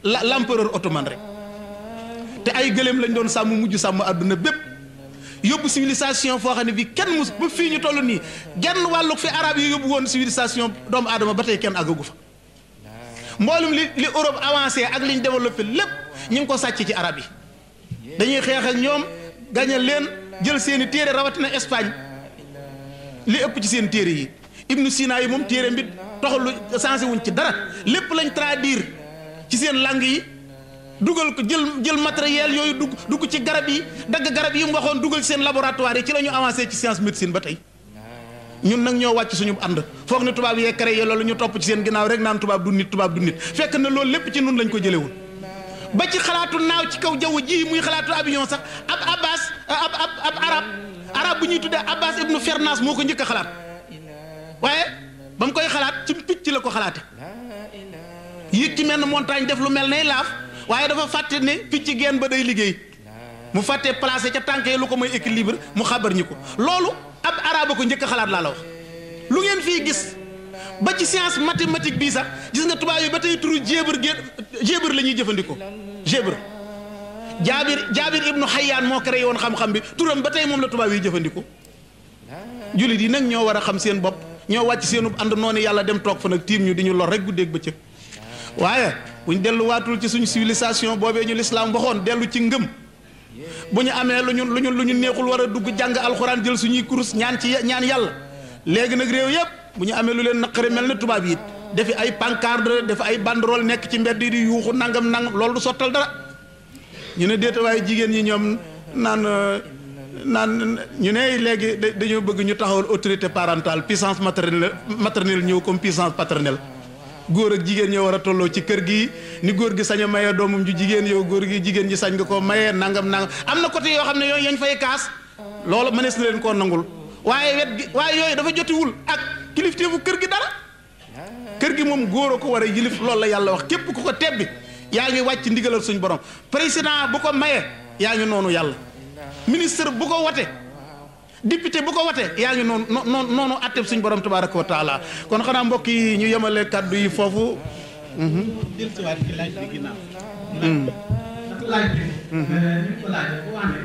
l'empereur ottoman rek te ay gëléem lañ doon sàmm mujj sàmm àdduna bépp yóbbu civilisation foo xam ne bii kenn mus ba fii ñu toll nii genn wàllu fi arab yi yóbbu woon civilisation doomu aadama ba tey kenn àggagu fa mboolum li Europe avancé ak liñ développé lépp ñu ngi ko sàcc ci arab yi dañuy xeex ak ñoom gañal leen jël seeni téere rawatina Espagne li ëpp ci seen téere yi Ibnu Sina yi moom téere mbit toxalu sensé wuñ ci dara lépp lañ traduire ci seen langue yi dugal ko jël matériel yooyu dugg ci garab yi dagg garab yi mu waxoon dugal ci seen laboratoire yi ci la ñu avancé ci science médecine ba tey ñun nag ñoo wàcc suñu ànd foog ne tubaab yee créé loolu ñu topp ci seen ginnaaw rek naan tubaab du nit fekk na loolu lépp ci nun lañ ko jëlewul ba ci xalaatu naaw ci kaw jaww ji muy xalaatu avion sax ab arab bu ñuy tuddee Abbas ibnu Fernas moo ko njëkk a xalaat waaye ba mu koy xalaat ci picc la ko xalaate yéeg ci menn montagne def lu mel ne laaf waaye dafa fàtte ne picc geen ba day liggéey mu fàtte placé ca tànk yi lu ko mooy équilibre mu xabar ñi ko loolu ab araba ko njëkk a xalaat laa la wax lu ngeen fii gis ba ci science mathématique bii sax gis nga tubaab yi ba tey turu jéebër la ñuy jëfandikoo jéebër jaabir ibnu Xayyaan moo créé woon xam-xam bi turam ba tey moom la tubaab yi jëfandikoo jullit yi nag ñoo war a xam seen bopp ñoo wàcc seenu ànd noonu yàlla dem toog fa nag tiim ñu di ñu lor rek guddeeg bëccëg waaye buñ delluwaatul ci suñu civilisation boobee ñu lislaam waxoon dellu ci ngëm bu ñu amee lu ñu neexul war a dugg jàng alxuraan jël suñuy kurus ñaan yàlla léegi nag réew yëpp bu ñu amee lu leen naqari mel ne tubaab yi defi ay pancarte defi ay banderole nekk ci mbedd yi di yuuxu nangam loolu du sottal dara ñu ne déeta waaye jigéen ñi ñoom naan ñu ne léegi dañoo bëgg ñu taxawal autorité parentale puissance maternelle ñëw comme puissance paternelle góor ak jigéen ñoo war a tolloo ci kër gi ni góor gi sañ a mayee doomam ju jigéen yow góor gi jigéen ji sañ nga ko mayee nangam am na côté yoo xam ne yooyu yañ fay kaas loolu mënees na leen koo nangul waaye yooyu dafa jotiwul ak kilifteefu kër gi dara kër gi moom góor a ko war a yilif loolu la yàlla wax képp ku ko tebbi yaa ngi wàcc ndigalal suñ borom président bu ko mayee yaa ngi noonu yàlla ministre bu ko wote député bu ko wote yaa ngi noonu atteb suñ borom tabaraka wa taala kon xanaa mbokk yi ñu yemale kaddu yi foofu dellusiwaat ci laaj bi ginnaaw ndax laaj bi. ni mu ko laajee bu wax ne.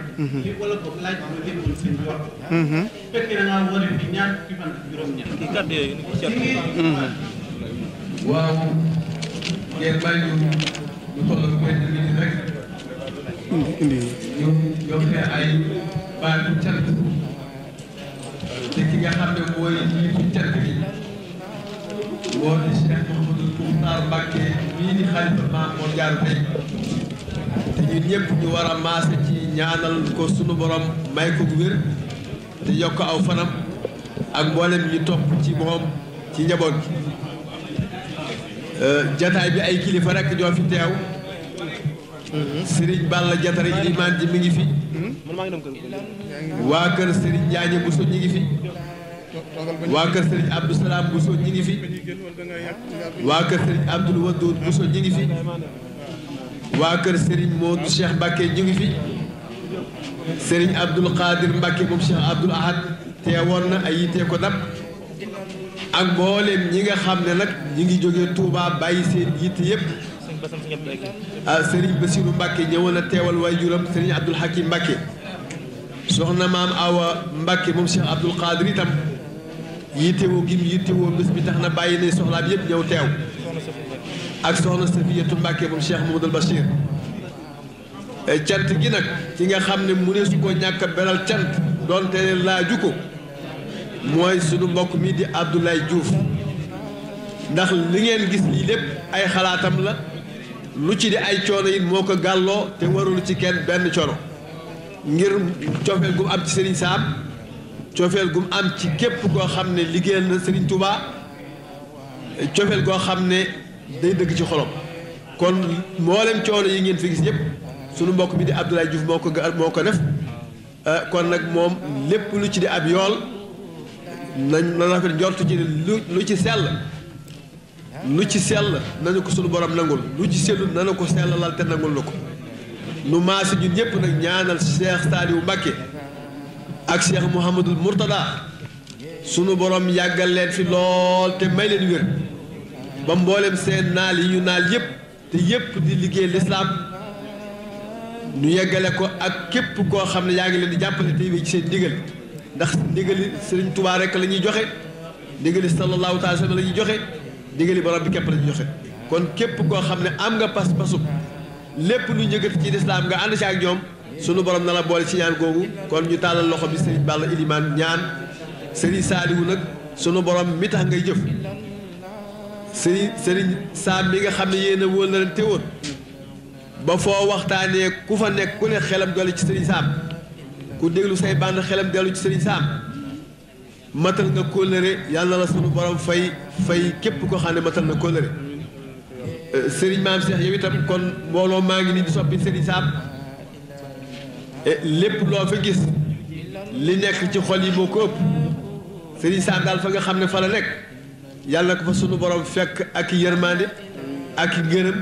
li wala boog laaj bi ma déggoon sëñ bi wax ko. bu fekkee da ngaa wane fi ñaar fukki fan ak juróom-ñaar. kii kàddu yooyu ni ko waaw ngeen may ñu toll ak benn minute rek ñu joxe ay baatu cant te ki nga xam ne mooy jiitu cant gi moo di Cheikh Mouhamadou Mokhtar Mbacké mii di xalifa Maam Mor Diarra Faye te ñun ñëpp ñu war a maase ci ñaanal ko sunu borom may ko gu wér te yokk aw fanam ak mboolem ñu topp ci moom ci njaboot gi jataay bi ay kilifa rek ñoo fi teew Serigne Balla Jatara ilimaan ji mi ngi fi waa kër Serigne Njaañe Bousso ñi ngi fi waa kër Serigne Abdou Salam Bousso ñi ngi fi waa kër Serigne Abdoul Wadoud Bousso ñi ngi fi waa kër Serigne Modou Cheikh Mbacké ñi ngi fi Serigne Abdoul Qadir Mbacké moom Cheikh Abdoul Ahad teewoon na ay yitee ko dab ak mboolem ñi nga xam ne nag ñi ngi jógee Touba bàyyi seen yitte yëpp Serigne Bassirou Mbacké ñëwoon na teewal waajuram Serigne Abdoul Hakim Mbacké soxna maam Awa Mbacké moom Cheikh Abdoul Qadir itam yittewoo gim yittewoo bés bi tax na bàyyi ne soxlaam yëpp ñëw teew ak soxna Safiyatu Mbacké moom Cheikh Mamadou Bachir cant gi nag ci nga xam ne mu ne su ko ñàkk a beral cant doonte laaju ko mooy sunu mbokk mi di Abdoulaye Diouf ndax li ngeen gis lii lépp ay xalaatam la lu ci di ay coono yi moo ko gàlloo te warul ci kenn benn coono ngir coofeel gum am ci Serigne Sam coofeel gum am ci képp koo xam ne liggéeyal na Serigne Touba coofeel goo xam ne day dëgg ci xolom kon mboolem coono yi ngeen fi gis yëpp sunu mbokk mi di Abdoulaye Diouf moo ko def kon nag moom lépp lu ci di ab yool na rafet njortu ci lu ci sell nañu ko sunu borom nangul lu ci sellu nanu ko sellalal te nangul na ko nu maasi ñun ñëpp nag ñaanal Cheikh Saliou Mbacké ak Cheikh Mouhamadul Mourtada sunu borom yàggal leen fi lool te may leen wér ba mboolem seen naal yi ñu naal yëpp te yëpp di liggéey lislaam ñu yeggale ko ak képp koo xam ne yaa ngi leen di jàppale te ci seen ndigal ndax ndigali Serigne Touba rek la ñuy joxe ndigali sallallahu taala sallam la ñuy joxe ndigali borom bi képp la ñuy joxe kon képp koo xam ne am nga pas-pasu lépp lu njëkkati ci lislaam nga ànd ci ak ñoom sunu borom na la boole ci ñaan googu kon ñu tàllal loxo bi Serigne Balla Ilimaan ñaan Serigne Saliou nag sunu borom mi tax ngay jëf Serigne Sam mi nga xam ne yéen a wóol na leen teewoon ba foo waxtaanee ku fa nekk ku ne xelam dolli ci Serigne Sam ku déglu say bànn xelam dellu ci Serigne Sam matal nga kóllëre yàlla la sunu borom fay képp koo xam ne matal na kóllëre Serigne Maam Cheikh yow itam kon mbooloo maa ngi nii di soppi Serigne Sam lépp loo fa gis li nekk ci xol yi moo ko ëpp Serigne Sam daal fa nga xam ne fa la nekk yàlla na ko fa sunu borom fekk ak yërmande ak ngërëm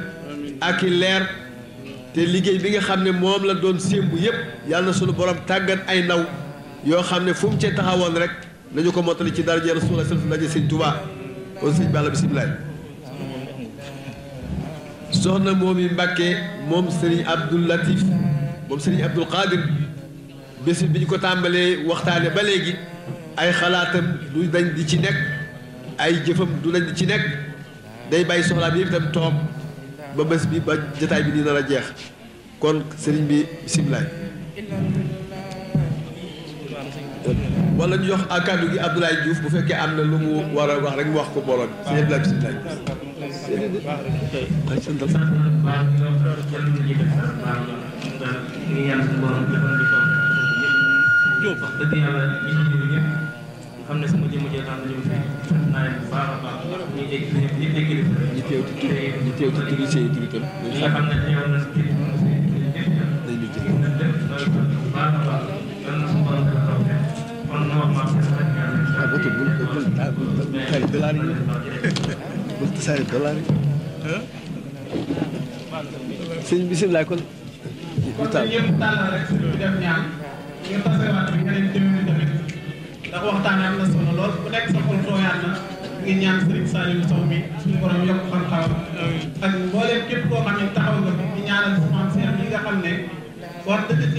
ak leer te liggéey bi nga xam ne moom la doon sémbu yëpp yàlla na sunu borom tàggat ay ndaw yoo xam ne fu mu cee taxawoon rek nañu ko mottali ci daraja Rasulullah sallallahu alayhi wa sallam Sëñ Tuubaa kon sëñ Balla bisimilah. soxna moom yi Mbacké moom Serigne Abdoul Latif moom Serigne Abdoul Qadir bés bi ñu ko tàmbalee waxtaane ba léegi ay xalaatam du dañ di ci nekk ay jëfam du dañ di ci nekk day bàyyi soxlaam yëpp itam toog ba bés bi ba jotaay bi dina la jeex kon sëriñ bi bisimilah wala ñu jox ak kàddu gi Abdoulaye Diouf bu fekkee am na lu mu war a wax rek mu wax ko booloon sëñ Abdoulaye bisimilah. wax dëgg yàlla ñi ci ñëw ñëpp xam ne sama jëmm jee tax na ñëw fii naa leen bu baax a baax ñi egg ñi teew ci turi sey turi tam ñi nga xam ne teew na ci dañu jël bu baax a baax yal na suñu borom def taw kon na wax ma dollar yi bu tasaare dollar yi sëñ bisimilah kon ñu tàll rek ñu def ñaan ñu tasewaat bi nga leen déwénu tamit ndax waxtaan am na solo lool bu nekk sa xol tooyaat na ngi ñaan Serigne Saliou Sow mi suñu borom yokk xam-xamam ak mbooleem képp koo xam ne taxaw nga fi di ñaanal maam Cheikh yi nga xam ne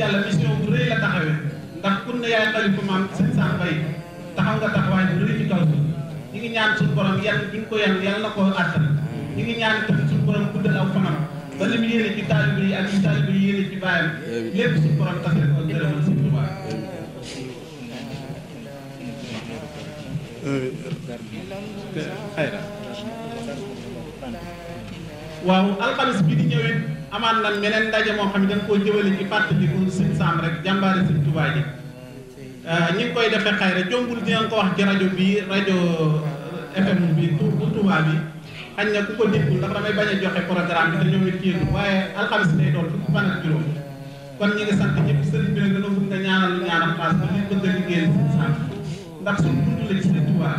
yàlla mission bu rëy la taxawee ndax kun ne yaay xalifa maam sëñ Sam Mbaye taxaw nga taxawaay bu rëy ci kaw suuf ñi ngi ñaan suñu borom yan bi ñu ko yan yàlla na ko àttal ñi ngi ñaan tamit suñu borom guddal aw fanam ba li mu yéene ci taalibe yi ak li taalibe yi yéene ci baayam lépp suñu borom tase ko gërëmal Sëñ Tuubaa xayra waaw alxames bi di ñëwee amaan nan meneen ndaje moo xam ne dañ koo jëwale ci fàttaliku Sëñ Sam rek jàmbaare Sëñ Tuubaa ji ñi ngi koy defee xayra jombul dinañ ko wax ci rajo bi rajo FM bi bu Tuubaa bi xañ na ku ko déggul ndax damay bañ a joxe programme bi te ñoom it yéegu waaye alxames lay doon fukki fan ak juróom kon ñi ngi sant ñëpp sëriñ bi nag dana bëgg nga ñaanal lu ñaanal xaas ba liñ bëgg a liggéeyal Sëñ Sam ndax suñu dund la ci Sëñ Tuubaa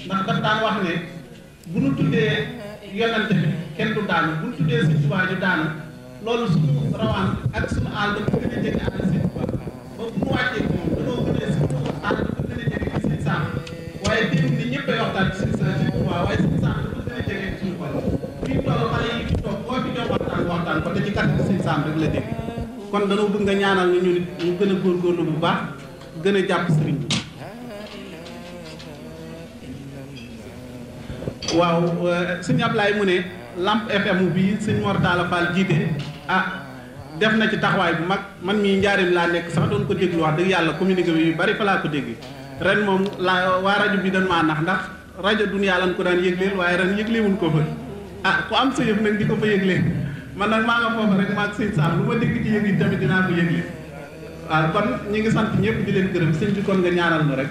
ndax daf daan wax ne bu nu tuddee yonante bi kenn du daanu bu ñu tuddee Sëñ Tuubaa ñu daanu loolu suñu rawaan ak suñu àll dafa gën a jege àll Sëñ Tuubaa ba bu ñu wàccee moom dañoo gën a suñu àll dafa gën a jege ci Sëñ Sam waaye démb ni ñëpp ay waxtaan ci Sëñ Tuubaa waaye Sëñ Sam dafa gën a jege suñu xol fii toll xale yi fi toog boo fi jox waxtaan ko te ci kàttan Sëñ Sam rek la dégg kon dañoo bëgg nga ñaanal ñu nit ñu gën a góorgóorlu bu baax gën a jàpp sëriñ bi waaw sëñ Ablaye mu ne Lamp FM bii sëñ Mor Talla Fall jiite def na ci taxawaay bu mag man mii njaarim laa nekk sax doon ko déglu wax dëgg yàlla communiqué bi yu bari fa laa ko dégg ren moom waa rajo bi dañ maa nax ndax rajo Dunya lañ ko daan yëgleel waaye ren yëglewuñ ko fa ku am sa yëf nag di ko fa yëglee man nag maa nga foofa rek maag Sëñ Sam lu ma dégg ci yëg yi tamit dinaa ko yëgle waaw kon ñi ngi sant ñëpp di leen gërëm sëñ bi kon nga ñaanal nu rek